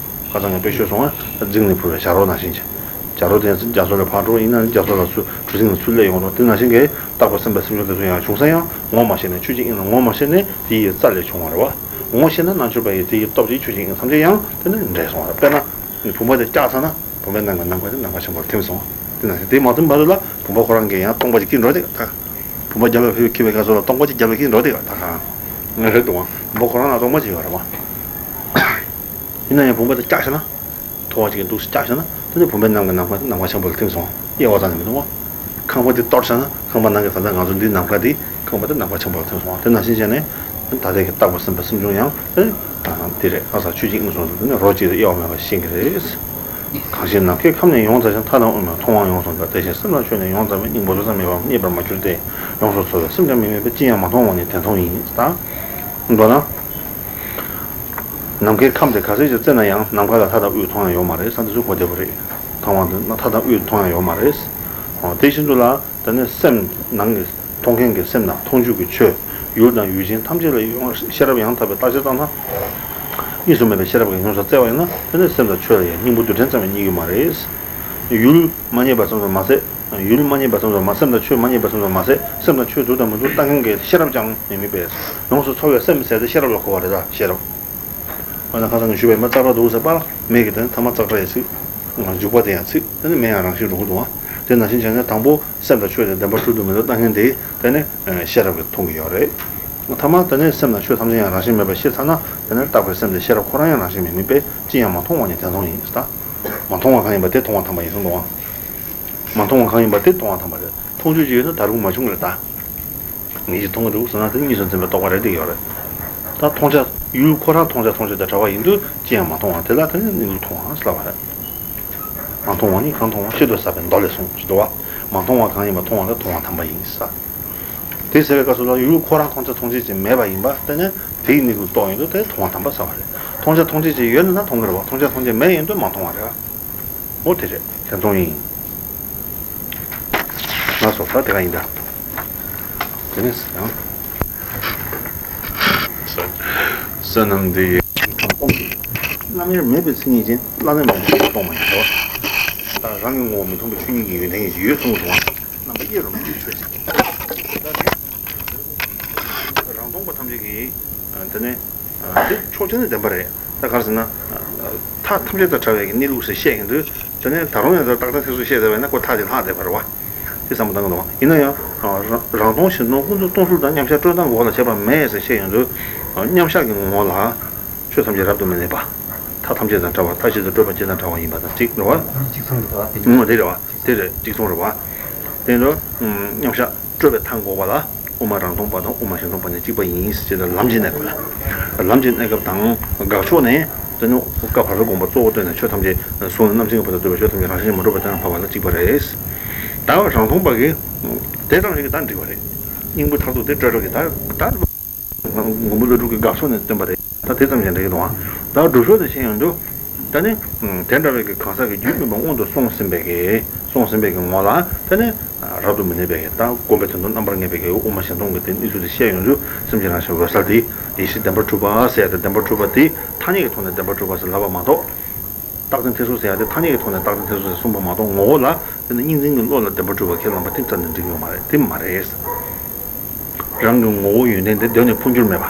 ཁ་སང་ངས་དཔེ་ཤོད་སོང་ང་། རྫིང་ནས་འཕུར་བའི་བྱ་རོག་ནང་བཞིན་བྱས། བྱ་རོག་དེ་རྫིང་རྒྱ་མཚོ་ལ་ཕར་འགྲོ་ཡིན་ན་རྫིང་རྒྱ་མཚོ་ལ་ཚུར་གྲུ་གཟིངས་ལ་ཚུར་སླེབས་ཡོང་འགྲོ། དེ་ནང་བཞིན་གྱི་རྟག་པ་སེམས་པ་སེམས་བྱུང་དེ་ཚོ་ཡང་བྱུང་ས་ཡང་ངོ་མ་ཤེས་ནས་ཆོས་ཀྱི་དབྱིངས་ལ་ངོ་མ་ཤེས་ནས་དེ་ཡི་རྩ་ལས་བྱུང་བ་རེད་བ། ངོ་ཤེས་ན་རྣལ་འབྱོར་པ་ཡི་དེ་ཡི་སྟོབས་ཀྱིས་ཆོས་ཀྱི་དབྱིངས་ཐམས་ཅད་ཡང་དེ་ནི་འདྲེས་སོང་བ་རེད། དཔེར་ན། བུམ་པ་དེ་བཀྱགས་ཚར་ན་བུམ་པའི་ནང་གི་ནམ་མཁའ་དེ་ནམ་མཁའ་ཆེན་པོར་ཐིམ་སོང་། དེ་ནང་བཞིན་དེ་མ་ཐིམ་བར་དུ་ལ་བུམ་པ་ཁོ་རང་གིས་ཡང་སྟོང་པ་ཅིག་སྐྱེས་འགྲོ་དེ་ད། བུམ་པ་རྒྱབ་ལ་ཕེབས་ཁྱེར་བའི་སྐབས་སུ་ལ་སྟོང་པ་ཅིག་རྒྱབ་ལ་སྐྱེས་འགྲོ་དེ་ད་གང་། ང་རེད་འདུག་བ། བུམ་པ་ཁོ་རང་ལ་སྟོང་པ་ཅིག་ཡོད་རེད་བ། ཡིན་ན་ཡང་བུམ་པ་དེ་བཀྱགས་བཞག་ན། མཐོ་བ་ཅིག་གི་འདུག་སེ་བཀྱགས་བཞག་ན་དེ་ནི་བུམ་པའི་ནང་གི་ནམ་མཁའ་དེ་ནམ་མཁའ་ཆེན་པོ་ལ་ཐིམ་སོང་། དབྱེ་བ་ཙམ་ནས་མི་འདུག་བ། ཁང་པ་དེ་གཏོར་བཞག་ན་ཁང་པ་ནང་གི་ད་ལྟ་ང་ཚོ་འདི་ནམ་མཁའ་དེ་ཁང་པ་དེ་ནམ་མཁའ་ཆེན་པོ་ལ་ཐིམ་སོང་བ། དེ་ནང་བཞིན་བྱས་ནས་ད་ལྟའི་གི་རྟག་པ་སེམས་པ་སེམས་བྱུང་ཡང་དེ་དེ་རེད། ཨ་ས་ཆོས་ཀྱི་དབྱིངས་སུ་དེ་ནི་རོ་གཅིག་ཏུ་དབྱེ་བ་མེད་པ་ཤེས་ཀྱི་རེད། གང་ཞིག་ནམ་མཁའི་ཁམས་ནས་ཡོངས་གྲགས་ཤིང་། མཐའ་དང་དབུས་མ་མཐོང་བ་ཡོངས་སུ་འགག་དེ་བཞིན་སེམས་དང་ཆོས་ནི་ཡོངས་གྲགས་མེད། སྙིང་པོ་བློ་ཙམ་མེད་པའམ་རྙེད་པར་མ་གྱུར་ཏེ། ཡོངས་སུ་ཚོལ་བས་སེམས་ཀྱང་མི་དམིགས་པས། ཅི་ཡང་མ་མཐོང་བ་ནི་དེ་མཐོང་ཡིན། ད། མདོར་ན། ནམ་མཁའི་ཁམས་དེ་ག་ཚོད་ཅིག་བཙལ་ན་ཡང་ནམ་མཁའ་ལ་མཐའ་དང་དབུས་མཐོང་ཡ་ཡོད་མ་རེད་ས། འདི་ཚོ་གོ་བདེ་པོ་རེད། མཐོང་བ་འདི་མཐའ་དང་དབུས་མཐོང་ཡ་ཡོད་མ་རེད། འོ་དེ་བཞིན་དུ་ལ་དེ་ནི་སེམས་ནང་གི་མཐོང་མཁན་གྱི་སེམས་དང་མཐོང་བྱེད་ཀྱི་ཆོས་ཡུལ་དང་ཡུལ་ཅན་ཐམས་ཅད་ལ་ཡོངས་ཤེས་རབ་ཡང་དག་པའི་བརྟག་དཔྱད་བཏང་ན། གཉིས་སུ་མེད་པའི་ཤེས་རབ་ཀྱིས་ཡོངས་སུ་བཙལ་བ་ཡིན་ན་དེ་ནི་སེམས་དང་ཆོས་ལ་ཡང་སྙིང་པོ་རྡུལ་ཕྲན་ཙམ་ཡང་རྙེད་ཀྱི་མ་རེད། ཡུལ་མ་རྙེད་པ་ཙམ་དུ་མ་ཟད། ཡུལ་མ་རྙེད་པ་ཙམ་དུ་མ། སེམས་དང་ཆོས་མ་རྙེད་པ་ཙམ་དུ་མ་ཟད། སེམས་དང་ཆོས་འདུག་དང་མི་འདུག་བརྟག་མཁན་གྱི་ཤེས་རབ་ཀྱང་མི་དམིགས་པས། ཡོངས་སུ་ཚོལ་བའི་སེམས་ཟེར་དེ་ཤེས་རབ་ལ་གོ་བ་རེད་ད། ཤེས་རབ། འོ་ན་ཁ་སང་ངས་ཞུས་པའི་མ་ཙག་སྒྲ་འདུག་ཟེར་པ་ལ་མེ་གི་དོན་ཐ་མ་ཙག་སྒྲ་ཡང་ཚིག་འཇུག་པ་དེ་ཡང་ཚིག་དེ་ནི་མེ་ཡང་རང་བཞིན་འགྲོ་གི་འདུག་བ། དེ་ནང་བཞིན་བྱས་ནས་དང་པོ་སེམས་དང་ཆོས་དེ་བདེན་པར་གྲུབ་ཏུ་མི་འདུག་བརྟག་མཁན་དེ་དེ་ནི་ཤེས་རབ་ཀྱིས་མཐོང་གི་ཡོད་རེད། ཐ་མ་དེ་ནི་སེམས་དང་ཆོས་ཐམས་ཅད་ཡང་རང་བཞིན་མེད་པ་ཤེས་ཚར་ན་དེ་ནི་རྟག་པའི་སེམས་དེ་ཤེས་རབ་ཁོ་རང་ཡང་རང་བཞིན་མི་དམིགས་པས་ཅི་ཡང་མ་མཐོང་བ་ཉིད་དེ་མཐོང་ཡིན་ཟེར་ད། མ་མཐོང་བ་གང་ཡིན་པ་དེ་མཐོང་བ་ཐམ་པ་ཡིན་གསུངས་འདུག་བ། མ་མཐོང་བ་གང་ཡིན་པ་དེ་མཐོང་བ་ཐམ་པ་རེད། མཐོང་ཆོས་ཅིག་ཡོད་ན་ད་རུང་མ་བྱུང་གི་རེད་ད། ངེད་ཀྱིས་མཐོང་གི་འདུག་ཟེར་ན་དེ་གཉིས་སུ་འཛིན་པའི་རྟོག་པ་རེད་དེ་ཡོད་རེད། ད་མཐོང་བྱ་ཡུལ་ཁོ་རང་མཐོང་བྱ་མཐོང་བྱེད་དང་བྲལ་བ་ཡིན་དུས་ཅི་ཡང་མ་མཐོང་བ་དེ་ལ་དེ་ནི་གནས་ལུགས་མཐོང་བ་ཟེར་ལབ་པ་རེད། མ་མཐོང་བ་ནི་གང་མཐོང་བ་གཅིག་ཏུ་ཟབ་པའི་མདོ་ལས་གསུངས་ཞེས་འདུག་བ། མ་མཐོང་བ་གང་ཡིན་པ་མཐོང་བ་ལ་མཐོང་བ་ཐམ་པ་ཡིན་ཟེར། དེ་ཟེར་བའི་སྐབས་སུ་ལ་ཡུལ་ཁོ་རང་མཐོང་བྱ་མཐོང་བྱེད་ཅིག་མེད་པ་ཡིན་པ་དེ་ནི་དེའི་གནས་ལུགས་རྟོགས་ཡོང་དུས་དེ་མཐོང་བ་ཐམ་པ་ཟེར་བ་རེད། མཐོང་བྱ་མཐོང་བྱེད་ཅིག་ཡོད་ན་ན་མཐོང་གི་རེད་བ། མཐོང་བྱ་མཐོང་བྱེད་མེད་ཡིན་དུས་མ་མཐོང་བ་རེད་བ། འོ་དེ་རེད། དེ་མཐོང་ཡིན། ང་སོ་ད་དེ་ག་ཡིན་ད། དེ་ནས་ཡང་། བསོད་ནམས་འདི་ཡིས། རྣམ་དབྱེར་མེད་པའི་མཚན་ཉིད་ཅན། བླ་ན་མེད་པའི་ཆོས་ཀྱིས་སྟོང་པ་ཡིན་ཏོ། ད་རང་གི་ངོ་བོ་མི་མཐོང་བའི་ཆོས་ཉིད་ཀྱི་ཡོན་ཏན་ཡིན་ཞེས་ཡོད་གསུངས་འདུག་བ། རྣམ་པ་དབྱེ་རུ་མི་འཇུག་ཆོས་ཅན། ད་དེ་རང་སྟོང་པ་ཐམས་ཅད་ཀྱི་དེ་ནས། དེ་ཕྱོགས་ཆ་ནས་བདེན་པ་རེད། ད་ག་རེ་ཟེར་ན། མཐའ་ཐམས་ཅད་དང་བྲལ་བའི་གནས་ལུགས་ཟེར་བཤད་ཡོང་དུས། དེ་ནས་ད་རུང་ཡང་རྟག་གཏན་ཐེར་ཟུག་བཤད་བསྡད་པ་ཡིན་ན་ཁོ་མཐའ་དེ་ལྷག་བསྡད་པ་རེད་བ། དེ་བསམ་བློ་བཏང་གི་འདུག་ཡིན་ན་ཡང་རང་རང་སྟོང་གཞན་སྟོང་ཀུན་རྫོབ་སྟོང་གཟུགས་དང་མཉམ་གཞག་སྤྲོས་བཏང་གི་འོག་ལ་བྱེད་པ་མེད་ཟེར་བཤད་ཡོང་དུས། མཉམ་གཞག་གི་ངོ་བོ་ལ་ཆོས་ཐམས་ཅད་རབ་ཏུ་མི་གནས་པ། མཐའ་ཐམས་ཅད་དང་བྲལ་བ་མཐའ་གཅིག་ཏུ་སྤྲོས་པ་གཅིག་དང་བྲལ་བ་ཡིན་པ་དང་གཅིག་རེད་བ། གཅིག་མཚུངས་རེད་བ། ངོ་དེ་རེད་བ། དེ་རེད་གཅིག་མཚུངས་རེད་བ། དེ་ཡིན་དུས་མཉམ་གཞག་སྤྲོས་པའི་མཐའ་འགོག་པ་ལ་དབུ་མ་རང་སྟོང་པ་དང་དབུ་མ་གཞན་སྟོང་པ་གཉིས་གཅིག་པ་ཡིན་ཞེས་ལམ་གྱི་གནས་སྐབས་ལ། ལམ་གྱི་གནས་སྐབས་དང་དགག་ཕྱོགས་ནས་དེ་ནི་བཀའ་བར་དོའི་དགོངས་པ་གཙོ་བོ་བཏོན་ནས་ཆོས་ཐམས་ཅད་གཟུགས་ནས་རྣམ་མཁྱེན་གྱི་བར་དུ་འདུས་པའི་ཆོས་ཐམས་ཅད་རང་བཞིན་གྱིས་མ་གྲུབ་པ་དེ་ལ་བབ་པ་ལ་གཅིག་པ་རེད། ད་རང་སྟོང་པ་གིས་དེ་ཙམ་ཞིག་གིས་ད་འགྲིག་པ་རེད། སྙིང་པོ་མཐར་ཐུག་དེ་སྤྲོས་བྲལ་གྱི་ད་ད། མགོན་པོ་ཀླུ་སྒྲུབ་ཀྱི་དགག་ཕྱོགས་ནས་བསྟན་པ་རེད། ད་དེ་ཙམ་ཞིག་འགྲིག་གི་འདུག་ད་སྒྲུབ་ཕྱོགས་ནས་བཤད་ཡོང་དུས། ད་ནི། དེ་འདྲ་བའི་གི་གང་ཟག་གི་རྒྱུད་སྨིན་པ་སྔོན་དུ་སོང་ཟིན་པའི་གི། སོང་ཟིན་པའི་གི་ངོ་ལ་ད་ནི། རབ་ཏུ་མི་གནས་པའི་གི་ད་སྒོམ་པའི་དོན་དུ་རྣམ་པར་ངེས་པའི་གི་དབུ་མ་གཞན་སྟོང་གི་དེ་གནས་ཚུལ་དེ་བཤད་ཡོང་དུས་སེམས་ཅན་རང་བཞིན་འོད་གསལ་དེ་ཡེ་ཤེས་བདེན་པར་གྲུབ་པ་ཟེར་ཡ་དེ་བདེན་པར་གྲུབ་པ་དེ་ཐ་སྙད་ཀྱི་ཐོག་ནས་བདེན་པར་གྲུབ་པ་ཟེར་ལབ་པ་མ་གཏོགས། རྟག་གཏན་ཐེར་ཟུག་ཟེར་ཡ་དེ་ཐ་སྙད་ཀྱི་ཐོག་ནས་རྟག་གཏན་ཐེར་ཟུག་ཟེར་གསུངས་པ་མ་གཏོགས་ངོ་བོ་ལ་དེ་ནི་གཉིས་འཛིན་གྱི་བློ་ལ་བདེན་པར་གྲུབ་པ་ཁས་བླངས་པ་ཐེངས་གཅིག་ནས་འགྲིག་ཡོད་མ་རེད། དེ་མ་རེད། རང་གི་ངོ་བོ་ཡོན་ཏན་དེ་གདོད་ནས་འཕོ་འགྱུར་མེད་པ།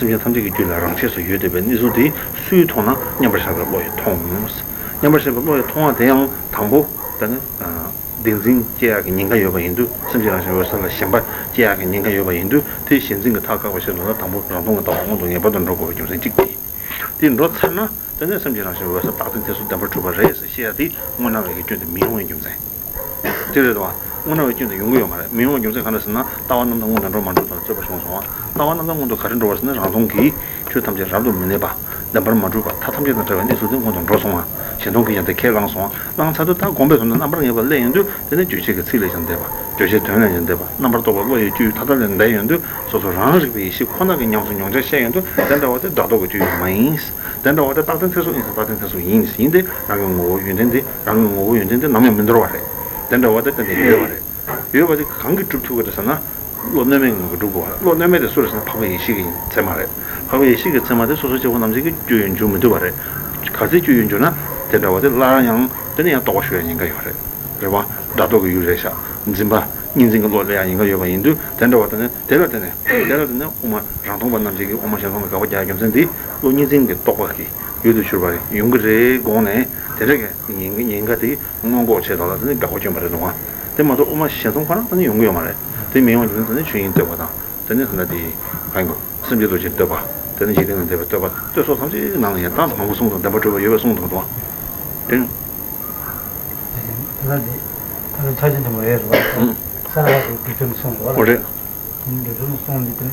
སེམས་ཅན་ཐམས་ཅད་ཀྱི་རྒྱུད་ལ་རང་ཆས་སུ་ཡོད་བསྡད་པའི་གནས་ཚུལ་དེ་སུའི་མཐོང་ན་མཉམ་པར་བཞག་པའི་བློ་ཡིས་མཐོང་། མཉམ་པར་བཞག་པའི་བློ་ཡིས་མཐོང་བ་དེ་ཡང་དང་པོ་དེ་ནི། བདེན་འཛིན་སྐྱེ་ཡག་གི་ཉེན་ཁ་ཡོད་པ་ཡིན་དུས་སེམས་ཅན་རང་བཞིན་འོད་གསལ་ལ་ཞེན་པ་སྐྱེ་ཡག་གི་ཉེན་ཁ་ཡོད་པ་ཡིན་དུས་དེ་ཞེན་འཛིན་གྱི་མཐའ་བཀག་པའི་ཆེད་དུ་ལ་དང་པོ་རང་སྟོང་གི་ལྟ་བ་སྔོན་དུ་ངེས་པར་དུ་འགྲོ་དགོས་པའི་རྒྱུ་མཚན་གཅིག་དེ། དེ་འགྲོ་ཚར་ན་དེ་ནས་སེམས་ཅན་རང་བཞིན་འོད་གསལ་རྟག་གཏན་ཐེར་ཟུག་བདེན་པར་གྲུབ་པ་རེད་ཟེར་བཤད་ཡ་དེ་དངོས་སྣང་བའི་གི་སྐྱོན་དེ་མི་ཡོང་བའི་རྒྱུ་མཚན། དེ་རེད་དོ། དངོས་སྣང་བའི་སྐྱོན་དེ་ཡོང་གི་ཡོད་མ་རེད། མི་ཡོང་བའི་རྒྱུ་མཚན་གང་རེད་ཟེར་ན་ལྟ་བ་རྣམ་དག་སྔོན་དུ་འགྲོ་མ་འགྲོ་དང་རྩོད་པ་བྱུང་སོང་བ། ལྟ་བ་རྣམ་དག་སྔོན་དུ་ག་རེ་འགྲོ་བ་ཟེར་ན་རང་སྟོང་གི་ཆོས་ཐམས་ཅད་རབ་ཏུ་མི་གནས་པ། བདེན་པར་མ་གྲུབ་པ་མཐའ་ཐམས་ཅད་དང་བྲལ་བའི་གནས་ཚུལ་དེ་སྔོན་དུ་འགྲོ་སོང་བ། གཞན་སྟོང་གི་ཡང་དེ་ཁས་བླངས་སོང་བ། བླངས་ཚར་དུས་ད་སྒོམ་པའི་དོན་དུ་རྣམ་པར་ངེས་པ་སླེབས་ཡོང་དུས་དེ་ནི་རྗོད་བྱེད་ཀྱི་ཚིག་ལས་ཀྱང་འདས་པ། རྗོད་བྱེད་དོན་ལས་ཀྱང་འདས་པ། རྣམ་པར་རྟོག་པའི་བློ་ཡི་སྤྱོད་ཡུལ་མཐའ་དག་ལས་འདས་ཡོང་དུས་སོ་སོ་རང་རིག་པའི་ཡེ་ཤེས་ཁོ་ན་གི་ཉམས་སུ་མྱོང་བྱ་བཤད་ཡོང་དུས་དེ་འདྲ་བ་དེ་བདག་ལྡོག་གི་སྤྱོད་ཡུལ་མ་ཡིན། དེ་འདྲ་བ་དེ་རྟག་གཏན་ཐེར་ཟུག་ཡིན་ཟེར་རྟག་གཏན་ཐེར་ཟུག་ཡིན་ཟེར་ཡིན་ཏེ་རང་གི་ངོ་བོ་ཡོན་ཏན་དེ་རང་གི་ངོ་བོ་ཡོན་ཏན་དེ་ནམ་ཡང་མི་འདོར་བ་རེད། དེ་འདྲ་བ་དེ་གཏན་ནས་ཡོད་པ་རེད། ཡོད་པ་དེ་གང་གིས་སྒྲུབ་ཐུབ་ཀྱི་རེད་ཟེར་ན། བློ་གནོད་མེད་ངང་གིས་སྒྲུབ་དགོས་པ་རེད། བློ་གནོད་མེད་དེ་སུ་རེད་ཟེར་ན་འཕགས་པའི་ཡེ་ཤེས་ཀྱི་ཚད་མ་རེད། འཕགས་པའི་ཡེ་ཤེས་ཀྱི་ཚད་མ་དེ་སོ་སོ་སྐྱེ་བོ་རྣམས་ཀྱི་སྤྱོད་ཡུལ་འཇུག་མི་ཐུབ་པ་རེད། ག་ཚད་སྤྱོད་ཡུལ་འཇུག་ན་དེ་འདྲ་བ་དེ་སླར་ཡང་དེ་ནས་ཡང་རྟོག་པ་ཤོར་ཡ་ཉེན་ཁ་ཡོད་རེད། རེད་བ། སྒྲ་རྟོག་གི་ཡུལ་རེད་ཤག་འཛིན་པ་གཉིས་འཛིན་གྱི་བློ་སླེབས་ཡ་ཉེན་ཁ་ཡོད་པ་ཡིན་དུས་དེ་འདྲ་བ་དེ་ནི་དེ་ལ་བརྟེན་ནས་དེ་ལ་བརྟེན་ནས་དབུ་མ་རང་སྟོང་པ་རྣམས་ཀྱིས་དབུ་མ་གཞན་སྟོང་ལ་དགག་པ་རྒྱག་རྒྱུ་མཚན་དེ་བློ་གཉིས་འཛིན་གྱི་རྟོག་པ་གི་ཡུལ་དུ་གྱུར་པ་ཡོང་གི་རེད་དགོངས་ནས་དེ་འདྲ་གི་ཉེན་ཉེན་ཁ་དེ་སྔོན་འགོག་བྱེད་དོགས་ལ་དེ་ནི་དགག་པ་སྐྱོན་པ་རེད་འདུག་ཨ། དེ་མ་གཏོགས་དབུ་མ་གཞན་སྟོང་ཁོ་རང་དེ་ནི་ཡོང་གི་ཡོད་མ་རེད། དེ་མི་ཡོང་རྒྱུ་མཚན་དེ་ནི་ཆོས་དབྱིངས་རྟོགས་པ་དང་དེ་ནི་ད་ལྟ་དེ་གང་ཡིན་གོ། སེམས་ཅན་རྡོ་རྗེ་བསྟོད་པ། དེ་ནི་འཇིག་རྟེན་ན་འདས་པའི་བསྟོད་པ་བསྟོད་སོགས་ཐམས་ཅད་ནང་ལ་ཡང་གཏམ་མང་པོ་གསུངས་དང་བདེན་པར་གྲུབ་པ་ཡོད་པའི་གསུངས་དང་དུ་བ། དེ་ནི། དེ་ལ་དེ། ད་ལྟ་ཕྱག་རྒྱ་ཆེན་པོ་ཡོད་རེད་བ། ས་ལ་དེ་སྒྲུབ་ཆེན་གསུངས་རེད་བ། འོ་རེད། དེ་ནི་སྒྲུབ་ཆེན་གསུངས་འདི་དེ།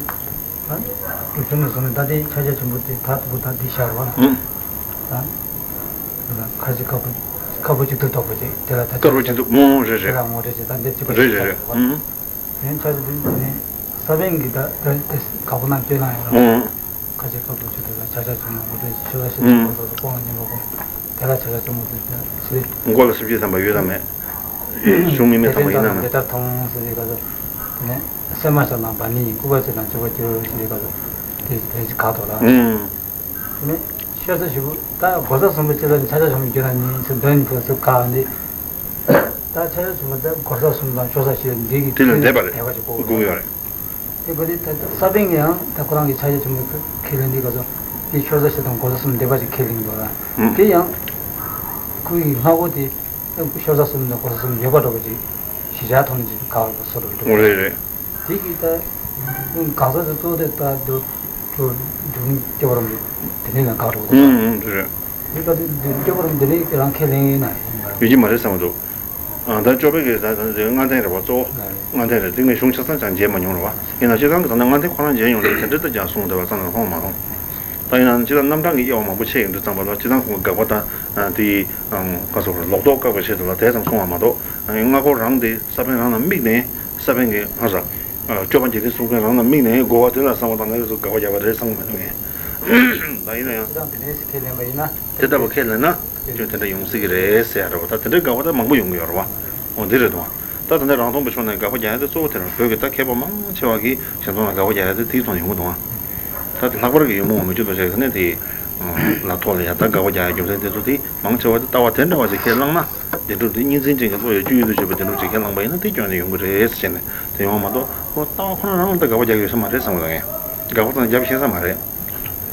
ད་སྒྲུབ་ཆེན་གསུངས་ནས་ད་དེ་ཕྱག་རྒྱ་ཆེན་པོ་དེ་ད་དུ་ད་དེ་ཤར་བ། ད། ཁ་ཅིག་ཁ་ཕོ་ཁ་ཕོ་གཅིག་ཏུ་གཏོགས་པ་ཅིག་དེ་ལ་ད་དཀར་པོ་གཅིག་ཏུ་མོ་རེད་རེད། དེ་ལ་ངོ་སྤྲད་ཅིག་ད་འདི་གཅིག་པ་རེད་ཅིག་རེད་རེད། ཤར་བ། དེ་ནས་ཆ་ཚང་དེ་ནས་ས་བོན་གྱི་ད་ད་དེ་དཀར་པོ་རྣམས་སྤྱོད་ལམ་ཡོད་རེད། ཁ་ཅིག་དཀར་པོ་ཆུ་དེ་ལ་ཆ་ཆ་ཆུ་མོ་དེ་ཆུ་ལ་ཤི་ཆུ་མོ་དེ་ཀོང་ལ་ཉིན་མོ་ཀོང་དེ་ལ་ཆ་ཆ་ཆུ་མོ་དེ་ཆི། མགོ་ལ་སུམ་ཅུ་ཐམ་པ་ཡོད་དམ་མེད། གཞུང་མི་མེད་ཐམ་པ་ཡིན་ནམ། དེ་ལྟར་མཐོང་ཟེར་ཡི་ག་ཚོད། དེ་ནས་སེམས་མ་ཆགས་ན་བ་ནི་ཡིན་སྐུད་པ་ཆེ་དང་ཆུ་བ་སྐྱུར་ཟེར་ཡི་ག་ཚོད་དེ་དེ་ཅི་ག་ཐོག་ལ། དེ་ནས་ཤ་ཚ་ཞིག་ད་སྒོ་ས་གསུམ་པོ་ཅི་ལ་ཆ་ཆ་ཆུ་མོ་རྒྱུ་ན་ནི་ཚེ་འདོན་ནི་ཚོ་སུ་ག་ནི། ད་ཆ་ཆ་ཆུ་མོ་ད་སྒོ་ས་གསུམ་དང་ཆོས་ས་ཞིག་འདི་གི་དེ་ལ་འདས་པ་རེད། དེ་ག་ཅིག་གོ་དགོས་ཡོད་རེད། དེ་ག་དེ་ད་ས་པཎ་གྱི་ཡང་ད་ཁོ་རང་གི་ཕྱག་རྒྱ་ཆེན་པོ་ཁས་ལེན་འདི་ག་ཚོ་དེ་ཆོས་ས་ཞིག་དང་སྒོ་ས་གསུམ་འདས་པ་ཅིག་ཁས་ལེན་འདུག་ལ། དེ་ཡང་ཁོ་ཡི་སྔ་གོ་དེ་ཆོས་ས་གསུམ་དང་སྒོ་ས་གསུམ་ཡོད་པ་འདྲ་བོ་ཅིག་གཞི་བཞག་ཐོག་ནས་ཅིག་ག་བར་སོ་འགྲོ་འདུག་རེད་རེད། དེ་གི་ད་གང་ཟག་དེ་གཙོ་བོ་དེ་ད་དུ་ཆོས་འབྱུང་སྐྱེ་བ་རང་གི་དེ་ནས་ན་ག་འགྲོ་འདུག་རེད། དེ་ག་དུས་འདི་སྐྱོ་པོ་རུ་འདི་རིགས་ཀྱི་རང་ཁས་ལེན་ཡིན་ན་ཡིན་པར། ཡོད་ཀྱི་མ་རེད་བསམ་གྱི་འདུག་ཨ་ད་སྐྱོ་པའི་གི་ད་ད་ལྔ་ལྡན་རེད་བ། གཙོ་བོ་ལྔ་ལྡན་རེད། དེ་ངས་གཞུང་ཆ་ཚང་ཅང་མཇལ་མ་མྱོང་རེད་བ། ཡིན་ན་སྤྱིར་བཏང་གི་ད་ལྟ་ལྔ་ལྡན་ཁོ་རང་མཇལ་ཡོང་དུས་དེ་འདྲ་ད་ཅང་གསུངས་བསྡད་པ་ཙམ་ལ་མཐོང་མ་མཐོང་། ད་ཡིན་ན་སྤྱིར་བཏང་རྣམ་གྲངས་ཀྱི་དབྱེ་བ་མང་པོ་ཕྱེ་ཡོང་དུས་ཙམ་པ་ལ་སྤྱིར་བཏང་ཁོང་གི་དགག་པ་དང་དེ་ཡི་ཁ་སོགས་ལོག་རྟོག་བཀག་པའི་ཆེད་དུ་ལ་དེ་ཙམ་གསུངས་པ་མ་གཏོགས་སྔ་འགོར་རང་དེ་ས་པཎ་རང་ལ་དམིགས་ནས་ས་པཎ་གྱི་ཧ་ས། སྐྱོབ་པ་འཇིག་རྟེན་གསུམ་མཁན་རང་ལ་དམིགས་ནས་རྒོལ་བ་དེ་ལ་གསང་བ་དང་ནང་གི་ཚུལ་དགག་པ་རྒྱག་པ་རེད་བསམ་གྱི་མི་འདུག་ངས། ད་ཡིན་ན་ཡང་། སྤྱིར་བཏང་དེ་ནས་ཁས་ལེན་པ་ཡིན་ན། དེ་ལྟ་བུ་ཁས་ལེན་ན་སྐྱོན་དེ་འདྲ་ཡོང་སྲིད་ཀྱི་རེད་ཟེར་ཡ་རེད་བ། ད་དེ་འདྲའི་དགག་པ་ད་མང་པོ་ཡོང་གི་ཡོད་རེད་བ། འོ་འདི་རེད་དོ། ད་ད་ལྟ་རང་སྟོང་པའི་ཕྱོགས་ནས་དགག་པ་རྒྱག་ཡ་དེ་གཙོ་བོ་དེ་རེད། བོད་ཀྱི་ད་མཁས་པ་མང་ཆེ་བ་གིས་གཞན་སྟོང་ལ་དགག་པ་རྒྱག་ཡ་དེ་དེའི་ཐོག་ནས་ཡོང་གི་འདུག་ཨ། ད་དེ་ལྷག་པར་གྱི་ཡོད་མུ་འོ་མི་བཅུ་ཐོག་བྱས་ཟེར་ནས་དེ་ལ་ཐོག་ལ་ཡ་ད་དགག་པ་རྒྱག་ཡ་རྒྱུ་མཚན་དེ་ཚོ་དེ་མང་ཆེ་བ་དེ་ལྟ་བ་དེ་འདྲ་བ་ཞིག་ཁས་བླངས་ན། བདེན་གྲུབ་དེ་གཉིས་འཛིན་ཅན་གྱི་བློ་ཡི་སྤྱོད་ཡུལ་དུ་གྱུར་པའི་བདེན་གྲུབ་ཅིག་ཁས་བླངས་པ་ཡིན་ན་དེ་སྐྱོན་ནས་ཡོང་གི་རེད་ཟེར་ནས་དེ་ཡོང་བ་མ་གཏོགས་ཁོ་ལྟ་བ་ཁོ་ན་རང་ལ་ད་དགག་པ་རྒྱག་ཡོད་ས་མ་རེད་བསམ་གི་འདུག་ངས། དགག་པ་ཙམ་རྒྱབ་ཤེས་ས་མ་རེད།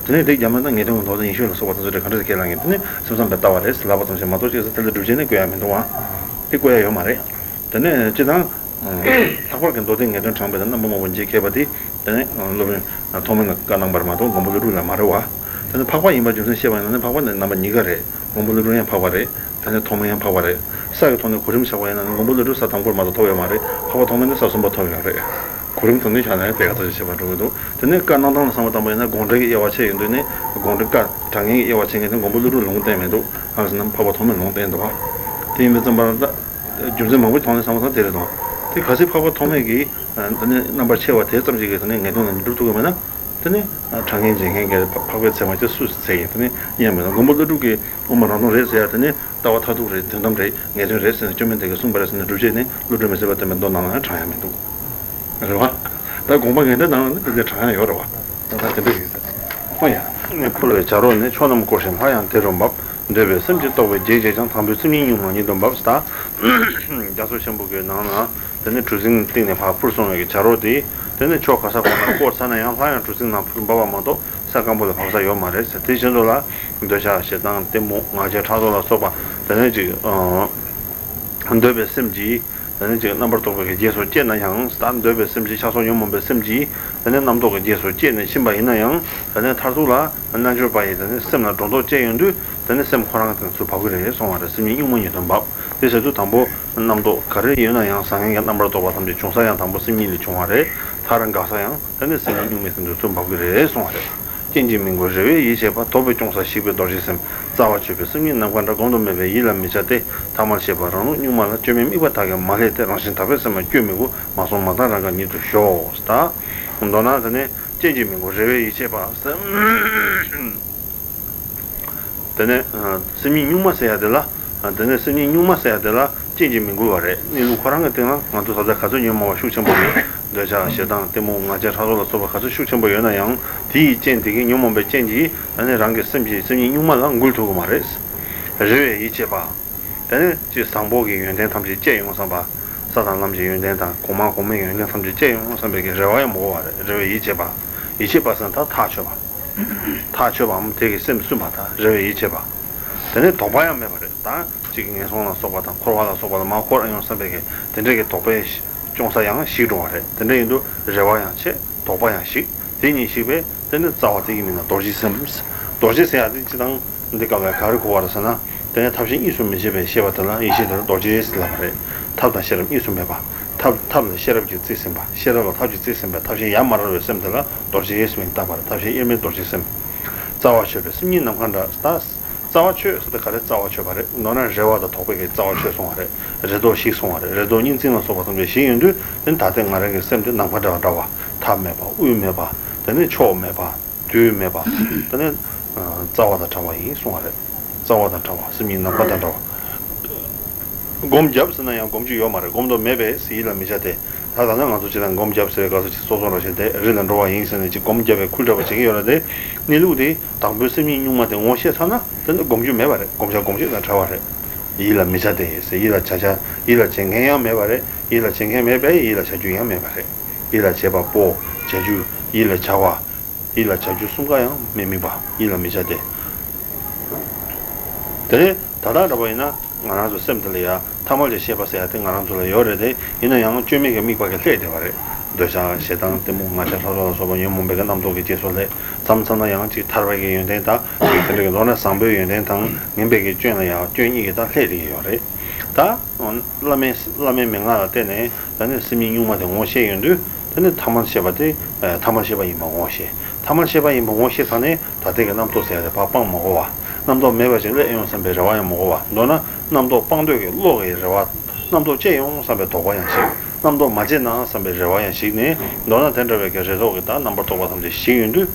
དེ་ནས་དེ་རྒྱ་མ་དང་ངེས་དོན་གྱི་མདོ་དང་ཡེ་ཤེས་ལ་སོགས་པ་དེ་ཚོ་དེ་ག་འདྲ་ཞིག་ཁས་བླངས་ཡིན། དེ་ནི་སེམས་ཙམ་པས་ལྟ་བ་རེད་ཟེར་ལབ་པ་ཙམ་ཞིག་མ་གཏོགས་ཅིག་ཟེར་དེ་ལ་སྒྲུབ་བྱེད་ནི་བཀོད་ཡ་མི་འདུག་བ། དེ་བཀོད་ཡ་ཡོད་མ་རེད། དེ་ནས་སྤྱི་དང་། ལྷག་པར་གྱི་མདོ་སྡེ་ངེས་དོན་དྲངས་པའི་དེ་རྣམ་པ་མང་པོ་མཇལ་མཁས་པ་དེ། དེ་ནས་སློབ་དཔོན་ཐོགས་མེད་ལ་བཀའ་གནང་བར་མ་གཏོགས་མགོན་པོ་ཀླུ་སྒྲུབ་ལ་མ་རེད་བ། དེ་ནས་འཕགས་པ་ཡིན་པ་རྒྱུ་མཚན་བཤད་པ་ཡིན་ན་ནི་འཕགས་པ་ནི་རྣམ་པ་གཉིས་ཀ་རེད། མགོན་པོ་ཀླུ་སྒྲུབ་ཡང་འཕགས་པ་རེད། དེ་ནས་ཐོགས་མེད་ཡང་འཕགས་པ་རེད། ས་ཀྱི་ཐོག་ནས་གོ་རིམ་བཞག་པ་ཡིན་ན་ནི་མགོན་པོ་ཀླུ་སྒྲུབ་ས་དང་པོར་མ་གཏོགས་ཐོབ་ཡོད་མ་རེད། འཕགས་པ་ཐོགས་མེད་ནི་ས་གསུམ་པར་ཐོབ་ཡོད་རེད། གོ་རིམ་དང་ནི་བྱས་ན་ཡང་དེ་ག་ཚོད་ཅིག་བྱེད་པ་འགྲོ་གི་འདུག་དེ་ནས་བཀའ་གནང་སྟངས་ལ་བསམ་བློ་བཏང་པ་ཡིན་ན་དགོངས་འགྲེལ་གྱི་དབྱེ་བ་ཕྱེ་ཡོང་དུས་ནི་དགོངས་འགྲེལ་བཀའ་དྲང་ངེས་ཀྱི་དབྱེ་བ་ཕྱེ་མཁན་དེ་མགོན་པོ་ཀླུ་སྒྲུབ་ལུང་བསྟན་མི་འདུག་གང་ཟེར་ན་འཕགས་པ་ཐོགས་མེད་ལུང་བསྟན་འདུག་བ། དེ་ཡིན་པའི་ཙམ་པ་ལ་ད། རྒྱུ་མཚན་མང་པོ་ཐོག་ནས་བསམ་བློ་བཏང་དེ་རེད་དང་། དེ་གལ་སྲིད་འཕགས་པ་ཐོགས་མེད་ཀྱི། ཨ། དེ་ནས་རྣམ་པར་ཕྱེ་བ་དེ་ཙམ་ཞིག་གིས་དེ་ནས་ངེས་དོན་ལ་འགྲུབ་ཐུབ་ཀྱི་མེད་ན། དེ་ནས་དྲང་ངེས་འབྱེད་མཁན་གྱི་འཕགས་པའི་ཚད་མ་དེ་སུས་ཚད་ཡིན། དེ་ནས་ཡང་མེད་ན་མགོན་པོ་ཀླུ་སྒྲུབ་ཀྱི་དབུ་མ་རང་སྟོང་རེད་ཟེར་ཡ་དེ་ནི་ལྟ་བ་མཐར་ཐུག་རེད། དོན་དམ་རེད། ངེས་དོན་རེད་ཟེར་ནས་སྐྱོན་མེད་དེ་གས་གསུངས་པ་རེད་ཟེར་ནས་སྒྲུབ་བྱེད་ནི་ཀླུ་སྒྲུབ་མི་ཟད་པ་སྟོན་པའི་མདོ་ནང་ལ་ཡང་དྲངས་ཡ་མི་འདུག་རེད་བ། ད་དགོངས་པ་ངེས་དོན་ནང་ལ་ནི་དེ་འདྲ་དྲངས་ཡ་ཡོད་རེད་བ། ད་ད་དེ་འདྲ་ཞིག་ཟེར། ཨོ་ཡ། ནས་འཕུར་བའི་བྱ་རོག་ནི། ཕྱོགས་རྣམས་བསྐོར་ཞིང་སླར་ཡང་དེ་རུ་འབབ། འདོད་པའི་སེམས་ཀྱིས་རྟོག་པའི་རྒྱན་བྱེད་ཀྱང་། དང་པོའི་སེམས་ཉིད་གཉུག་མ་ཉིད་དུ་འབབ། ད་རྒྱ་མཚོ་ཆེན་པོ་གི་ནང་ན་དེ་ནི་གྲུ་གཟིངས་སྟེང་ནས་ཕར་འཕུར་སོང་བའི་བྱ་རོག་དེ། དེ་ནི་ཕྱོགས་ག་ས་གོ་ན་བསྐོར་ཚར་ན་ཡང་སླར་ཡང་གྲུ་གཟིངས་ནང་འཕུར་འབབ་པ་མ་གཏོགས་ས་སྐམ་པོ་ལ་བབས་ས་ཡོད་མ་རེད་ཟེར། དེ་བཞིན་དུ་ལ་འདོད་ཆགས་ཞེ་སྡང་གཏི་མུག་ང་རྒྱལ་ཕྲག་དོག་ལ་སོགས་པ་དེ་ནི་ཅིག་འདོད་པའི་སེམས་ཀྱིས། དེ་ནས་ཅིག་རྣམ་པར་རྟོག་པའི་རྗེས་སུ་སྐྱེས་ན་ཡང་། ད་འདོད་པའི་སེམས་ཀྱིས་ཆགས་སོགས་ཉོན་མོངས་པའི་སེམས་ཀྱིས་དེ་ནས་རྣམ་རྟོག་གི་རྗེས་སུ་སྐྱེས་ནས་ཕྱིན་པ་ཡིན་ན་ཡང་། དེ་ནས་མཐར་ཐུག་ལ་རྣལ་འབྱོར་པ་ཡིས་དེ་ནས་སེམས་ལ་སྒྲོ་འདོགས་བཅད་ཡོང་དུས་དེ་ནས་སེམས་ཁོ་རང་དེ་ཚུར་བབས་ཀྱི་རེད་གསུང་བ་རེད། སེམས་ཉིད་གཉུག་མ་ཉིད་དུ་འབབ། དེ་ཟེར་དུས་དང་པོ་རྣམ་རྟོག་ག་རེ་ཡོད་ན་ཡང་བཟང་ངན་གྱི་རྣམ་པར་རྟོག་པ་ཐམས་ཅད་བྱུང་ས་ཡང་དང་པོ་སེམས་ཉིད་ལས་བྱུང་བ་རེད། མཐར་འགག་ས་ཡང་དེ་ནས་སེམས་ཉིད་གཉུག་མའི་སེམས་དེ་ཚུར་འབབ་ཀྱི་རེད་གསུང་བ་རེད། རྐྱེན་གྱིས་མི་འགུལ་རེ་བས་ཡིད་ཆེས་པ། དོགས་པས་སྐྱོང་ས་ཞིག་པའི་རྡོ་རྗེའི་སེམས། རྩ་བ་ཆོད་པའི་སེམས་ཉིད་ནམ་མཁའ་འདྲ། སྒོམ་དུ་མེད་པས་ཡིད་ལ་མི་བྱ་སྟེ། ཐ་མལ་ཤེས་པ་རང་ལུགས་གཉུག་མ་ལ། སྐྱོན་མེད་དམིགས་པ་དག་གིས་མ་བསླད་དེ། རང་བཞིན་དག་པའི་སེམས་ལ་སྐྱོན་མི་དགོས། མ་བཟུང་མ་བཏང་རང་དགར་ཉིད་དུ་ཞོག་ད་མདོར་ན་དེ་ནི་རྐྱེན་གྱིས་མི་འགུལ་རེ་བས་ཡིད་ཆེས་པ་སེམས། དེ་ནས་སེམས་ཉིད་གཉུག་མ་ཟེར་ཡ་དེ་ལ། དེ་ནས་སེམས་ཉིད་གཉུག་མ་ཟེར་ཡ་དེ་ལ་རྐྱེན་གྱིས་མི་འགུལ་བ་རེད། གནས་ལུགས་ཁོ་རང་གི་སྟེང་ལ་ང་ཚོ་ད་ལྟ་ག་ཚོད་ཉོན་མོངས་པ་ཤུགས་ཆེན་པོ་ཡོད། འདོད་ཆགས་ཞེ་སྡང་གཏི་མུག་ང་རྒྱལ་ཕྲག་དོག་ལ་སོགས་པ་ག་ཚོད་ཤུགས་ཆེན་པོ་ཡོད་ན་ཡང་དེ་ཡི་རྐྱེན་དེ་གིས་ཉོན་མོངས་པའི་རྐྱེན་གྱིས་ད་ནི་རང་གི་སེམས་ཀྱི་སེམས་ཉིད་གཉུག་མ་ལ་འགུལ་ཐུབ་ཀྱི་མ་རེད། རེ་བས་ཡིད་ཆེས་པ། དེ་ནས་ཅིག་བཟང་པོ་གི་ཡོན་ཏན་ཐམས་ཅད་སྐྱེ་ཡོང་བསམ་པ། ས་དང་ལམ་གྱི་ཡོན་ཏན་དང་གོང་མ་གོང་མའི་ཡོན་ཏན་ཐམས་ཅད་སྐྱེ་ཡོང་བསམ་པའི་གི་རེ་བ་ཡང་མི་དགོས་པ་རེད། རེ་བས་ཡིད་ཆེས་པ། ཡིད་ཆེས་པ་ཟེར་ན་ད་ཐག་ཆོད་པ། ཐག་ཆོད་པའམ་དེ་གི་སེམས་སུན་པ་དང་རེ་བས་ཡིད་ཆེས་པ། དེ་ནས་དོགས་པ་ཡང་མེད་པ་རེད། ད་ཅིག་ངན་སོང་ལ་སོགས་པ་དང་འཁོར་བ་ལ་སོགས་པ་ལ་མར་འཁོར་ཨ་ཡོང་བསམ་པའི་གི་དེ་འདྲའི་གི་དོགས་པས་སྐྱོང་ས་ཡང་ཞིག་འགྲོ་བ་རེད། དེ་འདྲ་ཡིན་དུས་རེ་བ་ཡང་ཆད། དོགས་པ་ཡང་ཞིག་དེ་གཉིས་ཞིག་པས་དེ་ནི་རྩ་བ་དེ་གི་མིང་ལ་རྡོ་རྗེའི་སེམས། རྡོ་རྗེ་ཟེར་ཡ་དེ་སྤྱི་དང་འདི་སྐབས་ལ་ག་རེ་གོ་བ་རེད་ཟེར་ན། དེ་ནི་ཐབས་ཤེས་གཉིས་སུ་མི་འབྱེད་པའི་ཤེས་པ་དེ་ལ་ཡེ་ཤེས་དེ་ལ་རྡོ་རྗེ་ཟེར་ལབ་པ་རེད། ཐབས་དང་ཤེས་རབ་གཉིས་སུ་མེད་པ། ཐབས་ཐབས་ལ་ཤེས་རབ་ཀྱིས་རྩིས་ཟིན་པ། ཤེས་རབ་ལ་ཐབས་ཀྱིས་རྩིས་ཟིན་པའི་ཐབས་ཤེས་ཡ་མ་བྲལ་བའི་སེམས་དེ་ལ་རྡོ་རྗེ་ཟེར་མིང་བཏགས་པ་རེད། ཐབས་ཤེས་དབྱེར་མེད་རྡོ་རྗེ་སེམས། རྩ་བ་ཆོད་པའི་སེམས་ཉིད་ནམ་མཁའ་འདྲ། ད་རྩ་བ་ཆོད་ཟེར་དེ་ག་རེ་རྩ་བ་ཆོད་པ་རེད། མདོར་ན་རེ་བ་དང་དོགས་པའི་གི་རྩ་བ་ཆོད་སོང་བ་རེད། རེ་དོགས་ཞིག་སོང་བ་རེད། རེ་དོགས་གཉིས་འཛིན་ལ་སོགས་པ་ཐམས་ཅད་ཞིག་ཡོང་དུས་དེ་ནི་ད་ལྟའི་ང་རང་གི་སེམས་དེ་ནམ་མཁའ་འདྲ་བ་འདྲ་བ། མཐའ་མེད་པ། དབུས་མེད་པ། དེ་ནི་ཕྱོགས་མེད་པ། དུས་མེད་པ། དེ་ནི་རྩ་བ་དང་བྲལ་བ་ཡིན་གསུང་བ་རེད། རྩ་བ་དང་བྲལ་བ། སེམས་ཉིད་ནམ་མཁའ་དང་བྲལ་བ། སྒོམ་བརྒྱབ་ཟེར་ན་ཡང་སྒོམ་རྒྱུ་ཡོད་མ་རེད། སྒོམ་དུ་མེད་པས་ཡིད་ལ་མི་བྱ་སྟེ། ད་ད་ནི་ང་ཚོ་ཅི་ལྟར་སྒོམ་བརྒྱབ་ཟེར་བའི་སྐབས་སུ་ཅིག་སོ་སོ་རང་བཞིན་དེ་རི་ལ་འགྲོ་བ་ཡིན་ཟེར་ནས་ཅིག་སྒོམ་བརྒྱབ་པའི་ཁུལ་འདྲ་པོ་བྱེད་ཀྱི་ཡོད་རེད་དེ། གནས་ལུགས་དེ་དང་པོའི་སེམས་ཉིད་གཉུག་མ་དེ་ངོ་ཤེས་ཚར་ན་དེ་ནི་སྒོམ་རྒྱུ་མེད་པ་རེད། སྒོམ་བྱ་སྒོམ་བྱེད་དང་བྲལ་བ་རེད། ཡིད་ལ་མི་བྱ་སྟེ་ཟེར། ཡིད་ལ་བྱ་བྱ་ཡིད་ལ་བྱེད་མཁན་ཡང་མེད་པ་རེད། ཡིད་ལ་བྱེད་མཁན་མེད་པས་ཡིད་ལ་བྱ་རྒྱུ་ཡང་མེད་པ་རེད། ཡིད་ལ་བྱེད་པ་པོ། བྱ་རྒྱུ། ཡིད་ལ་བྱ་བ། ཡིད་ལ་བྱ་རྒྱུ་གསུམ་ཀ་ཡང་མི་དམིགས་པ། ཡིད་ལ་མི་བྱ་སྟེ། དེ་ནས་ད་ལྟ་འདྲ་པོ་ཡིན་ན་ང་རང་ཚོ་སེམས་དེ་ལ་ཡ་ཐ་མལ་གྱི་ཤེས་པ་ཟེར་ཡ་དེ་ང་རང་ཚོ་ལ་ཡོད་རེད་དེ། ཡིན་ན་ཡང་སྐྱོན་མེད་ཀྱི་དམིགས་པ་གིས་བསླད་བསྡད་པ་རེད། འདོད་ཆགས་ཞེ་སྡང་གཏི་མུག་ང་རྒྱལ་ཕྲག་དོག་ལ་སོགས་པ་ཉོན་མོངས་པའི་གི་རྣམ་རྟོག་གི་རྗེས་སུ་སླེབས། མཚམས་མཚམས་ན་ཡང་ཅིག་ཐར་པའི་གི་ཡོན་ཏན་དང་ཅིག་དེ་འདྲ་གི་མདོར་ན་བཟང་པོའི་ཡོན་ཏན་དང་ངན་པའི་གི་སྐྱོན་ལ་ཡང་སྐྱོན་གཉིས་ཀྱི་ད་བསླད་བསྡད་ཀྱི་ཡོད་རེད། ད་བླ་མའི་བླ་མའི་མན་ངག་ལ་བརྟེན་ནས་ད་ནི་སེམས་ཉིད་གཉུག་མ་དེ་ངོ་ཤེས་ཡོང་དུས་ད་ནི་ཐ་མལ་ཤེས་པ་དེ་ཐ་མལ་ཤེས་པ་ཡིན་པ་ངོ་ཤེས། ཐ་མལ་ཤེས་པ་ཡིན་པ་ངོ་ཤེས་ཚར་ནས་ད་ལྟའི་གི་རྣམ་རྟོག་ཟེར་ཡ་དེ་ཕར་སྤང་མ་དགོས་པ། རྣམ་རྟོག་མེད་པ་ཞིག་སླེབས་ཡོང་བསམ་པའི་རེ་བ་ཡང་མི་དགོས་པ། མདོར་ན་རྣམ་རྟོག་སྤང་འདོད་ཀྱི་བློ་གི་རེ་བ། རྣམ་རྟོག་སྐྱེ་ཡོང་བསམ་པའི་དོགས་པ་ཡང་ཞིག་རྣམ་རྟོག་མ་སྐྱེས་ན་བསམ་པའི་རེ་བ་ཡང་ཞིག་ནས། མདོར་ན་དེ་འདྲ་བའི་གི་རེ་དོགས་ཀྱི་ད་རྣམ་པར་རྟོག་པ་ཐམས་ཅད་ཞིག་ཡོང་དུས།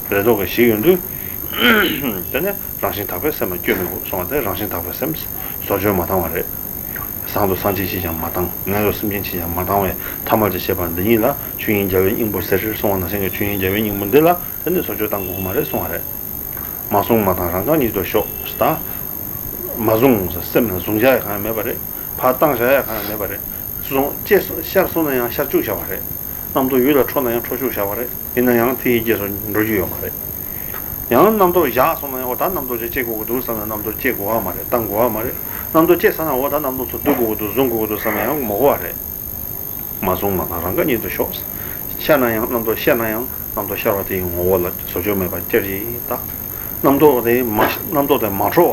རེ་དོགས་ཀྱི་ཞིག་ཡོང་དུས། དེ་ནས་རང་བཞིན་དག་པའི་སེམས་ལ་སྐྱོན་མི་དགོས་གསུངས་པ་དེ་རང་བཞིན་དག་པའི་སེམས་བཟོ་བཅོས་མ་བཏང་བ་རེད། བཟང་དུ་སངས་རྒྱས་ཀྱིས་ཀྱང་མ་བཏང་། ངན་དུ་སེམས་ཅན་གྱིས་ཀྱང་མ་བཏང་བའི་ཐ་མལ་གྱི་ཤེས་པ་འདི་ཉིད་ལ་ཆོས་དབྱིངས་རྒྱལ་བའི་སྙིང་པོ་ཟེར་གསུངས་པ་ནང་བཞིན་གྱི་ཆོས་དབྱིངས་རྒྱལ་བའི་སྙིང་པོ་འདི་ལ་དེ་ནི་བཟོ་བཅོས་བཏང་དགོས་ཀྱི་མ་རེད་གསུངས་པ་རེད། མ་བཟུང་མ་བཏང་རང་དགར་ཉིད་དུ་ཞོག་ད་མ་བཟུང་ཟེར་སེམས་ལ་བཟུང་བཞག་ཡ་གང་ཡང་མེད་པ་རེད། ཕར་བཏང་བཞག་ཡ་གང་ཡང་མེད་པ་རེད། བཟུང་བཅད་སོ་ཤར་སོང་ན་ཡང་ཤར་བཅུག་བཞག་པ་རེད། རྣམ་རྟོག་ཡུལ་ལ་འཕྲོ་ན་ཡང་འཕྲོ་བཅུག་བཞག་པ་རེད། ཡིན་ན་ཡང་དེ་ཡི་རྗེས་སུ་འགྲོ་རྒྱུ་ཡོད་མ་རེད། ཡང་རྣམ་རྟོག་བཞག་སོང་ན་ཡང་འོ་ད་རྣམ་རྟོག་ཅིག་སྐྱེ་དགོས་ཀྱི་འདུག་བསམ་ན་རྣམ་རྟོག་སྐྱེ་དགོས་པ་མ་རེད། བཏང་དགོས་པ་མ་རེད། རྣམ་རྟོག་སྐྱེས་ཚར་ན་འོ་ད་རྣམ་རྟོག་ཚོ་སྡུད་དགོས་ཀྱི་འདུག་བཟུང་དགོས་ཀྱི་འདུག་བསམ་ན་ཡང་མི་དགོས་པ་རེད། མ་བཟུང་མ་བཏང་རང་དགའ་ཉིད་དུ་ཞོག་ཤར་ན་ཡང་རྣམ་རྟོག་ཤར་ན་ཡང་རྣམ་རྟོག་ཤར་བ་དེའི་ངོ་བོ་ལ་བཟོ་བཅོས་མེད་པར་ཅེར་གྱིས་བལྟ། རྣམ་རྟོག་དེ་མ་རྣམ་རྟོག་དེ་མ་འཕྲོ་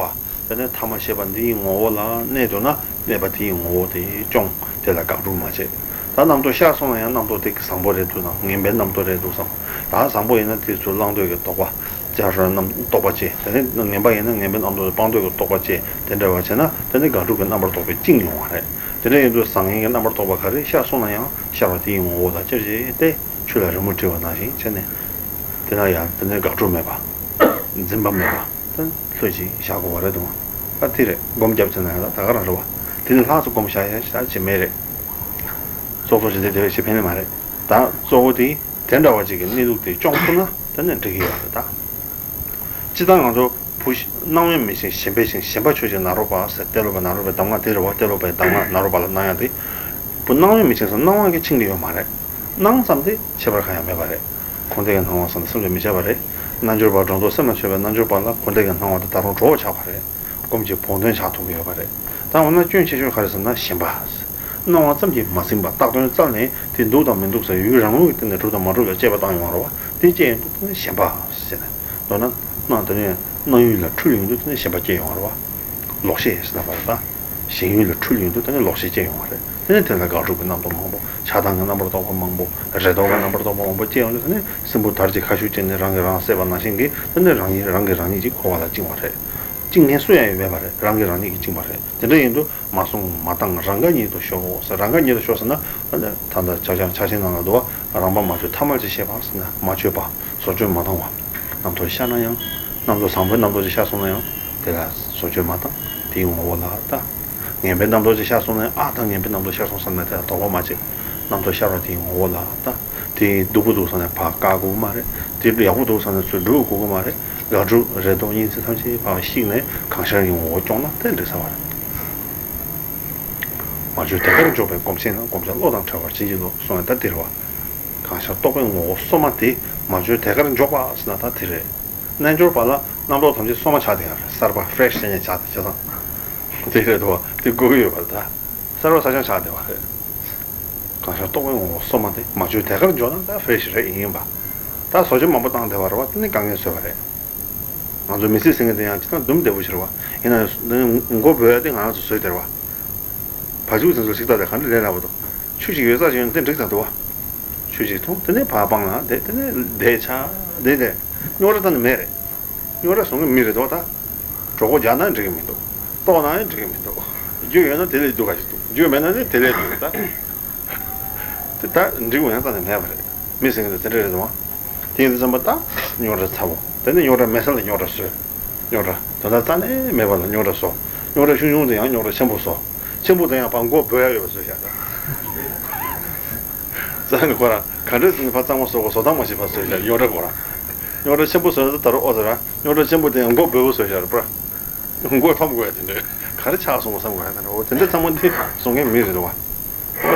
བ། དེ་ནས་ཐ་མ་ཤེས་པ་འདིའི་ངོ་བོ་ལ་གནས་འདུག་ན་གནས་པ་དེའི་ངོ་བོ་དེ་སྐྱོང་། དེ་ལ་དགག་སྒྲུབ་མ་བྱེད། ད་རྣམ་རྟོག་ཤར་སོང་ན་ཡང་རྣམ་རྟོག་དེ་བཟང་པོ་རེད་འདུག་དང་ངན་པའི་རྣམ་རྟོག་རེད་འདུག་བསམ། ད་བཟང་པོ་ཡིན་ན་དེ་ཚུར་བླང་འདོད་ཀྱི་དོགས་པ་སྐྱེ་རོགས་རྣམ་རྟོག་པ་སྐྱེ། དེ་ནས་ངན་པ་ཡིན་ན་ངན་པའི་རྣམ་རྟོག་དེ་སྤང་འདོད་ཀྱི་དོགས་པ་སྐྱེ། དེ་འདྲ་བ་བྱས་ན་དེ་ནི་དགག་སྒྲུབ་ཀྱི་རྣམ་པར་རྟོག་པས་བཅིངས་ཡོང་བ་རེད། དེ་འདྲ་ཡིན་དུས་བཟང་ངན་གྱི་རྣམ་པར་རྟོག་པ་ག་རེ་ཤར་སོང་ན་ཡང་ཤར་བ་དེའི་ངོ་བོ་ལ་ཅེར་བྱས་ཏེ་ཆུ་ལ་རི་མོ་བྲིས་པ་ནང་བཞིན་བྱས་ནས། དེ་ན་ཡང་དེ་ནས་དགག་སྒྲུབ་མེད་པ། འཛིན་པ་མེད་པ། ད་ལྷོད་ཅིག་བཞག་དགོས་པ་རེད་འདུག་ད་དེ་རེད། སྒོམ་རྒྱབ་ཚེ་ན་ཡང་ད་ག་རང་རེད་བ། དེ་ནི་ལྷག་ཙམ་སྒོམ་བཞག་ཡ་ཞེ་དྲག་ཅིག་མེད་རེད། ཙོག་ཙོག་བྱས་ཏེ་དེ་བས་ཞིག་ཕན་ནི་མ་རེད། ད་གཙོ་བོ་དེ་དེ་འདྲ་བ་ཅིག་གི་གནས་ལུགས་དེ་སྐྱོང་ཐུབ་ན་དེ་ནི་འགྲིག་གི་ཡོད་རེད་ད། སྤྱིར་བཏང་ང་ཚོ་བུ་སྣང་བས་མི་འཆིང་ཞེན་པས་འཆིང་ཞེན་པ་ཆོས་ཅན་ནཱ་རོ་པ་ཟེར་ཏེ་ལོ་པའི་ནཱ་རོ་པའི་གདམས་ངག་དེ་རེད་བ། ཏེ་ལོ་པའི་གདམས་ངག་ནཱ་རོ་པ་ལ་གནང་ཡ་དེ། བུ་སྣང་བས་མི་འཆིང་ཟེར་སྣང་བ་གིས་འཆིང་གི་ཡོད་མ་རེད། སྣང་ཙམ་དེ་ཁྱད་པར་གང་ཡང་མེད་པ་རེད། འཁོར་འདས་ཀྱི་སྣང་བ་བསམ་དང་བསམ་གྱིས་མི་ཁྱབ་པ་རེད། རྣལ་འབྱོར་པ་སྒྲོ་འདོགས་སེམས་ལ་ཆོད་པའི་རྣལ་འབྱོར་པ་ལ་འཁོར་འདས་ཀྱི་སྣང་བ་དེ་ད་རུང་གྲོགས་ཆགས་པ་རེད། སྒོམ་གྱི་བོགས་འདོན་ཆགས་ཐུབ་ཀྱི་ཡོད་པ་རེད། ད་འོ་ན་སྐྱོན་ཆེ་ཤོས་ག་རེ་ཟེར་ན་ཞེན་པ། སྣང་བ་ཙམ་གྱིས་མ་ཟིན་པ་བཏགས་དོན་རྩལ་ནས་དེ་འདུག་དང་མི་འདུག་ཟེར་ཡུལ་རང་ལུགས་ཀྱི་སྟེང་ནས་གྲུབ་དང་མ་གྲུབ་ལ་དཔྱད་པ་བཏང་ཡོང་བ་རེད་བ། དེ་དཔྱད་ཡོང་དུས་དེ་ནི་ཞེན་པ་ཟེར་ནས། མདོར་ན་སྣང་དེ་ནས་སྣང་ཡུལ་ལ་འཁྲུལ་ཡོང་དུས་དེ་ནི་ཞེན་པ་སྐྱེ་ཡོང་བ་རེད་བ། ལོག་ཤེས་ཟེར་ན་བ་རེད་ད། ཞེན་ཡུལ་ལ་འཁྲུལ་ཡོང་དུས་དེ་ནི་ལོག་ཤེས་སྐྱེ་ཡོང་བ་རེད། དེ་ནི་དེ་ལ་དགག་སྒྲུབ་ཀྱི་རྣམ་རྟོག་མང་པོ། ཆགས་སྡང་གི་རྣམ་པར་རྟོག་པ་མང་པོ། རེ་དོགས་ཀྱི་རྣམ་པར་རྟོག་པ་མང་པོ་སྐྱེ་ཡོང་དུས་དེ་ནི་སྲིན་བུ་དར་གྱི་ཁ་ཤུགས་ཅན་ནི་རང་གིས་རང་བསད་པ་ནང་བཞིན་གྱི་དེ་ནི་རང་ཉིད་རང་གིས་རང་ཉིད་ཀྱི་འཁོར་བ་ལ་བཅིང་བ་རེད། བཅིང་མཁན་སུ་ཡང་ཡོད་མེད་པ་རེད། རང་གིས་རང་ཉིད་ཀྱིས་བཅིངས་པ་རེད། དེ་འདྲ་ཡིན་དུས་མ་བཟུང་མ་བཏང་རང་དགའ་ཉིད་དུ་ཞོག་ཟེར། རང་དགའ་ཉིད་དུ་ཞོག་ཟེར་ན་ད་ལྟ་ཕྱག་ཕྱག་ཕྱག་ཆེན་ནང་ལ་འདུག་བ། རང་དཔའ་མ་བཅོས་ཐ་མལ་གྱི་ཤེས་པ་ཟེར་ན་མ་བཅོས་པ། བཟོ་བཅོས་མ་བཏང་བ། རྣམ་རྟོག་ཤར་ན་ཡང་། རྣམ་རྟོག་བཟང་པོའི་རྣམ་རྟོག་ཅིག་ཤར་སོང་ན་ཡང་། དེ་ལ་བཟོ་བཅོས་མ་བཏང་། དེའི་ངོ་བོ་ལ་ལྟ། ངན་པའི་རྣམ་རྟོག་ཅིག་ཤར་སོང་ན་ཡང་ཨ་ད་ངན་པའི་རྣམ་རྟོག་ཤར་སོང་བསམ་ནས་དེ་ལ་དོགས་པ་མ་བྱེད། རྣམ་རྟོག་ཤར་བ་དེའི་ངོ་བོ་ལ་ལྟ། དེ་སྡུག་པོ་འདུག་བསམ་ནས་ཕར་བཀག་དགོས་ཀྱི་མ་རེད། དེ་ཡག་པོ་འདུག་བསམ་ནས་ཚུར་སྒྲུག་དགོས་ཀྱི་མ་རེད། དགག་སྒྲུབ་རེ་དོགས་གཉིས་ཚེ་ཐམས་ཅད་ཕར་བཤིག་ནས་གང་ཤར་གྱི་ངོ་བོ་སྐྱོང་ན་དེ་འགྲིག་ས་བ་རེད། མ་བཅོས་དེ་ཀར་འཇོག་པའི་སྒོམ་ཆེན་ན་བསྒོམ་བྱ་བློ་དང་བྲལ་བར་བྱིན་གྱིས་རློབས་གསུངས་ཡ་ད་དེ་རེད་བ། གང་ཤར་རྟོག་པའི་ངོ་བོ་སོ་མ་དེ་མ་བཅོས་དེ་ཀར་འཇོག་པ་ཟེར་ན་ད་དེ་རེད། རྣལ་འབྱོར་པ་ལ་རྣམ་རྟོག་ཐམས་ཅད་སོ་མ་ཆགས་བསྡད་ཡ་རེད། གསར་པ་ཕེ་རེ་ཤི་བྱས་ནས་ཆགས་བསྡད་བྱས་ཙང་། དེ་རེད་དོ། དེ་དགོས་ཀྱི་ཡོད་པ་རེད་ད། གསར་པ་གསར་རྐྱང་ཆགས་བསྡད་པ་རེད། གང་ཤར་རྟོག་པའི་ངོ་བོ་སོ་མ་དེ་མ་བཅོས་དེ་ཀར་འཇོག་ན་ད་ཕེ་རེ་ཤི་རེད་ཡིན་པ། ད་བཟོ་བཅོས་མང་པོ་བཏང་བསྡད་པ་རེད་བ། དེ་ནི་དཀའ་ངལ་བཟོས་པ་རེད། ང་ཚོ་མི་ཚེ་ཟེར་མཁན་དེ་ཡང་ཅི་ལྟར་འདུམ་བདེ་པོ་ཞིག་རེད་བ། ཡིན་ན་ཡང་མགོ་སྦོས་ཡ་དེ་ང་རང་ཚོ་བཟོས་བསྡད་རེད་བ། བ་ཕྱུགས་དེ་ཚོ་ཞིག་ལྟ་དེ་ག་འདྲ་ལས་སླ་པོ་འདུག་ཆུ་ཞིག་ཡོད་ས་ཞིག་ཡོད་ན་དེ་འགྲིག་ཚར་འདུག་བ། ཆུ་ཞིག་འཐུང་དེ་ནས་ཕར་སྤང་ལ་དེ་དེ་ནས་བསྡད་ཆ་བསྡད་དེ། རྙོག་དྲ་ད་ནི་མེད་རེད། རྙོག་དྲ་བཟོ་མཁན་མི་རེད་འདུག་ད། གྲོད་ཁོག་རྒྱགས་ན་འགྲིག་གི་མི་འདུག་ལྟོགས་ན་ཡང་འགྲིག་གི་མི་འདུག་རྒྱུ་ཡོད་ན་དེ་ལས་སྡུག་ག་ཞིག་འདུག་རྒྱུ་མེད་ན་ནི་དེ་ལས་སྡུག་རེད་ད། དེ་ད་འགྲིག་པ་ཡང་རྩ་ནས་མེད་པ་རེད། མི་ཟེར་མཁན་དེ་དེ་འདྲ་རེད་དོ། དེ་ཡིན་དུས་ཙམ་པ་ད་རྙོག་དྲ་ཚ་བོ། དེ་ནས་རྙོག་དྲ་མེད་ས་ལ་རྙོག་དྲ་བཟོས། རྙོག་དྲ་དོན་དག་རྩ་ནས་མེད་པ་ལ་རྙོག་དྲ་བཟོ། རྙོག་དྲ་ཆུང་ཆུང་དེ་ཡང་རྙོག་དྲ་ཆེན་པོ་བཟོ། ཆེན་པོ་དེ་ཡང་ཕར་མགོ་སྦོས་ཡ་ཡོད་པ་བཟོས་བཞག་རྩ་ནས་ཁོ་རང་ག་འདྲ་ཟེར་ནས་ཕར་གཙང་མ་བཟོ་དགོས་བཟོ་སྟངས་མ་ཤེས་པ་བཟོས་བཞག་རྙོག་དྲ་ཁོ་རང་། རྙོག་དྲ་ཆེན་པོ་བཟོས་ན་ད་རུང་ཨོ་ཟེར་ར། རྙོག་དྲ་ཆེན་པོ་དེ་ཡང་མགོ་སྦོས་པོ་བཟོས་བཞག་རེད་པ། མགོ་འཐོམ་དགོས་ཡ་དེ་འདྲ། ག་རེ་ཆགས་སོང་བསམ་དགོས་ཡ་དེ་འདྲ། འོ་དེ་འདྲ་ཚང་མ་འདི་བཟོ་མཁན་མི་རེད་བ། འོ་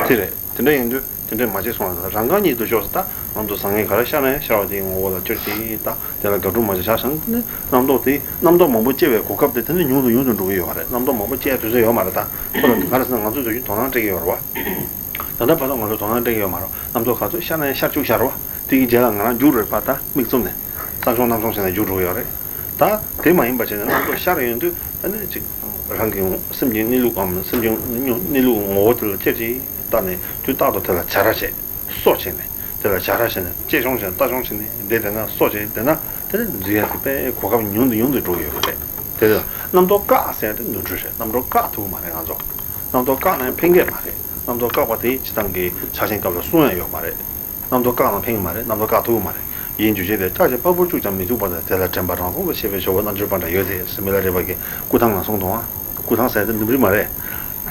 དེ་རེད། དེ་འདྲ་ཡིན་དུས་དེ་འདྲ་མ་བྱེད་སོང་ལ་རང་དགའ་ཉིད་དུ་ཤོག་ཟེར། ད་རྣམ་རྟོག་བཟང་ངན་ག་རེ་ཤར་ན་ཡང་ཤར་བ་དེའི་ངོ་བོ་ལ་ཅེར་གྱིས་ལྟ། དེ་ལ་དགག་སྒྲུབ་མ་བྱེད། ཆ་བཞག་ན་དེ་ནི་རྣམ་རྟོག་དེ་རྣམ་རྟོག་མང་པོ་སྐྱེ་བའི་གོ་སྐབས་དེ་དེ་ནི་ཉུང་དུ་ཉུང་དུ་འགྲོ་གི་ཡོད་པ་རེད། རྣམ་རྟོག་མང་པོ་སྐྱེ་དུས་ཚོད་ཡོད་མ་རེད། ད་ཁོ་ལ་ག་རེ་ཟེར་ན་ང་ཚོས་དུས་རྒྱུན་དོ་སྣང་སྤྲད་ཀྱི་ཡོད་རེད་བ། ད་ལྟ་བར་དུ་ང་ཚོས་དོ་སྣང་སྤྲད་ཀྱི་ཡོད་མ་རེད། རྣམ་རྟོག་ག་ཚོད་ཤར་ན་ཡང་ཤར་བཅུག་བཞག་རེད་བ། དེ་གི་རྗེས་ལ་ང་རང་རྒྱུགས་རེད་པ། ད་མིག་བཙུམ་ནས་གཙང་ཆུང་གནམ་ཆུང་བྱས་ནས་རྒྱུགས་འགྲོ་གི་ཡོད་རེད། ད་དེ་མ་ཡིན་པ་བྱས་ནས་རྣམ་རྟོག་ཤར་ཡོང་དུས་ཨ་ནི་ཅིག་རང་གི་སེམས་ཀྱི་གནས་ལུགས་སམ་སེམས་ཀྱི་གནས་ལུགས་ངོ་བོ་དེ་ལ་ཅེར་གྱིས་བལྟས་ནས་དུས་རྟག་ཏུ་དེ་ལ་བྱ་ར་བྱེད། གསོ་བྱས་ནས་དེ་ལ་བྱ་ར་བྱས་ནས་གཅེས་སྐྱོང་བྱས་ནས་ལྟ་སྐྱོང་བྱས་ནས་བསྡད་བསྡད་ན་གསོ་བྱས་བསྡད་ན་དེ་ནི་འཛུལ་ཡ་དེ་དཔེ་གོ་སྐབས་ཉུང་དུ་ཉུང་དུ་འགྲོ་གི་ཡོད་པ་རེད། དེ་ལ་རྣམ་རྟོག་བཀག་ཟེར་ཡ་དེ་ནོར་འཁྲུལ་རེད། རྣམ་རྟོག་བཀག་ཐུབ་ཀྱི་མ་རེད་ང་ཚོ། རྣམ་རྟོག་བཀག་ན་ཡང་ཕན་གྱི་མ་རེད། རྣམ་རྟོག་བཀག་པ་དེ་སྤྱིར་བཏང་གི་ཕྱག་ཆེན་སྐབས་ལ་གསུང་ཡ་ཡོད་མ་རེད། རྣམ་རྟོག་བཀག་ན་ཕན་གྱི་མ་རེད། རྣམ་རྟོག་བཀག་ཐུབ་ཀྱི་མ་རེད། ཡིན་རྒྱུ་བྱས་ཏེ་ལྕགས་ཀྱི་པགས་པར་བཅུག་ཀྱང་མི་ཚུགས་པ་དང་དེ་ལ་དྲན་པ་རང་སྟོང་དུ་ཤེས་པས་ཆོག་པ་རྣལ་འབྱོར་པ་འདྲ་ཡོད་དེ་ཟེར་མི་ལ་རས་པ་གིས་སྐུ་ཐང་ན་གསུངས་འདུག་ཨ། སྐུ་ཐང་ཟེར་དེ་ནུབ་རི་མ་རེད།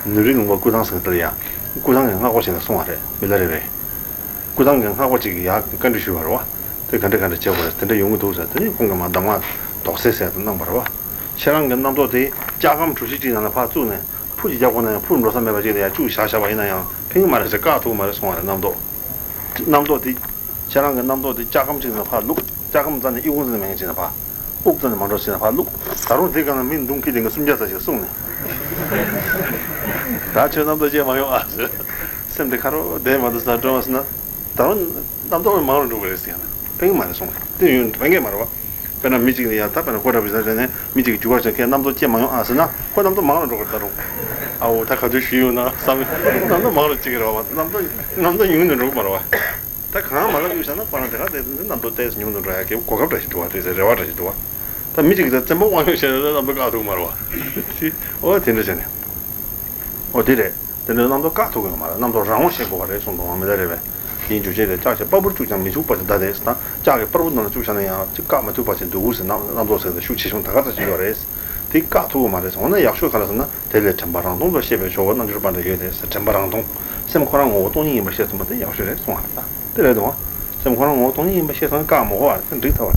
ནུབ་རི་ལུང་པ་སྐུ་ཐང་ཟེར་དེ་ལ་ཡ། སྐུ་ཐང་གི་སྔགས་པ་ཞིག་ལ་གསུངས་པ་རེད་མི་ལ་རས་པས། སྐུ་ཐང་གི་སྔགས་པ་ཅིག་གིས་ཡར་བཀའ་འདྲི་ཞུས་པ་རེད་བ། དེ་ག་འདྲ་ག་འདྲ་བྱེད་དགོས་རེད་དེ་འདྲ་ཡོང་གི་འདུག་ཟེར་དེ་ནས་ཁོང་གིས་མར་གདམས་ངག་དོགས་སེལ་ཟེར་དེ་གནང་བ་རེད་བ། ཁྱེད་རང་གི་རྣམ་རྟོག་དེ་ལྕགས་སྒམ་གྲུ་བཞི་གཅིག་ནང་ལ་ཕར་བཙུགས་ནས་ཕུ་ཅིག་རྒྱག་དགོས་ན་ཡང་ཕུ་འགྲོ་ས་མེད་པ་ཅིག་ལ་ཡར་བཅུག་བཞག་བཞག་པ་ཡིན་ན་ཡང་ཕན་གྱི་མ་རེད་ཟེར་བཀག་ཐུབ་ཀྱི་མ་རེད་གསུངས་པ་རེད་རྣམ་རྟོག་རྣམ་རྟོག་དེ་ཁྱེད་རང་གི་རྣམ་རྟོག་དེ་ལྕགས་སྒམ་གཅིག་ནང་ཕར་བླུགས་ལྕགས་སྒམ་རྩ་ནས་ཨི་ཁུང་ཙམ་མེད་མཁན་ཅིག་ནང་ཕར། ཨུག་ཙམ་ནས་མ་འགྲོ་ཟེར་ན་ཕར་བླུགས། ད་རུང་དེ་གང་ན་མི་མདུང་ཁྱེར་དེ་ང་སུམ་བརྒྱ་ཙམ་ཞིག་གསུངས་ནས། ད་ཁྱོད་རྣམ་རྟོག་སྐྱེ་མ་ཡོང་ཨ་ཟེར། སེམས་དེ་ཁ་རོག་བསྡད་མ་འདུག་ཟེར་ན་འགྲོ་བ་ཟེར་ན། ད་རུང་རྣམ་རྟོག་མང་རུ་འགྲོ་གི་རེད་ཟེར་ཡང་ན་ཕན་གི་མ་རེད་གསུངས་ནས། དེ་ཡོང་ཕན་གི་མ་རེད་བ། དཔེར་ན་མི་གཅིག་ལ་ཡང་ད་དཔེར་ན་ཁོ་འདྲ་བི་ཟ་རེད་ནས་མི་གཅིག་གིས་རྒྱུག་པ་བྱས་ཁྱེད་རྣམ་རྟོག་སྐྱེ་མ་ཡོང་ཨ་ཟེར་ན་ཁོ་རྣམ་རྟོག་མང་རུ་འགྲོ་གི་རེད་ད་རུང་། ཨའོ་ད་ག་དུས་ཞུས་ཡོང་ན་བསམ། རྣམ་རྟོག་མང་རུ་སྐྱེ་གི་རེད་བ། རྣམ་རྟོག་རྣམ་རྟོག་ཉུང་དུ་འགྲོ་གི་མ་རེད་བ། ད་གང་མ་ལབ་ཡོད་བྱས་ན་ཁོ་རང་དེ་ག་དེ་རྣམ་རྟོག་ཏོག་ཙམ་ཉུང་དུ་འགྲོ་ཡ་གི་གོ་སྐབས་འདྲ་ཞིག་འདུག་བ། དེ་ཚེ་རེ་བ་འདྲ་ཞིག་འདུག་བ། ད་མི་གཅིག་གིས་ད་བཙན་པོ་དབང་ཡོད་བྱས་ན་རྣམ་རྟོག་བཀག་ཐུབ་མ་རེད་བ། ཨོ་དེ་འདྲ་བྱས་ནས། ཨོ་དེ་རེད། དེ་འདྲ་རྣམ་རྟོག་བཀག་ཐུབ་ཀྱི་ཡོད་མ་རེད། རྣམ་རྟོག་རང་དབང་ཤེས་དགོས་པ་རེད་གསུངས་འདུག་བ། མི་ལ་རས་པས། དེའི་འཇུག་བྱེད་དེ་ལྕགས་ཀྱི་པར་བུར་བཅུག་ཀྱང་མི་འཆུག་པ་ཞིག་གདའ་སྟེ་ཟེར་ན་ལྕགས་ཀྱི་པར་བུ་ནང་ལ་བཅུག་བཞག་ན་ཡང་ཅིག་བཀག་མ་ཐུབ་པ་ཞིག་འདུག་ཟེར། རྣམ་རྣམ་རྟོག་ཟེར་དེ་ཤུགས་ཆེ་ཆུང་ད་ག་ཚོད་ཅིག་ཡོད་རེད། དེ་བཀག་ཐུབ་ཀྱི་མ་རེད་ཟེར། འོ་ན་ཡག་ཤོས་ག་རེ་ཟེར་ན་དེ་ལས་དྲན་པ་རང་སྟོང་དུ་ཤེས་པའི་ཆོ་ག་རྣལ་འབྱོར་པ་འདྲ་ཡོད་དེ་ཟེར། དྲན་པ་རང་སྟོང་། སེམས་ཁོ་རང་ངོ་བོ་སྟོང་ཉིད་ཡིན་པ་ཤེས་ཐུབ་པ་དེ་ཡག་ཤོས་རེད་གསུངས་པ་རེད་ད། དེ་རེད་དོ། སེམས་ཁོ་རང་ངོ་བོ་སྟོང་ཉིད་ཡིན་པ་ཤེས་སོང་ན་བཀག་མི་དགོས་པ་རེད། དེ་འགྲིག་ཐུབ་པ་རེད།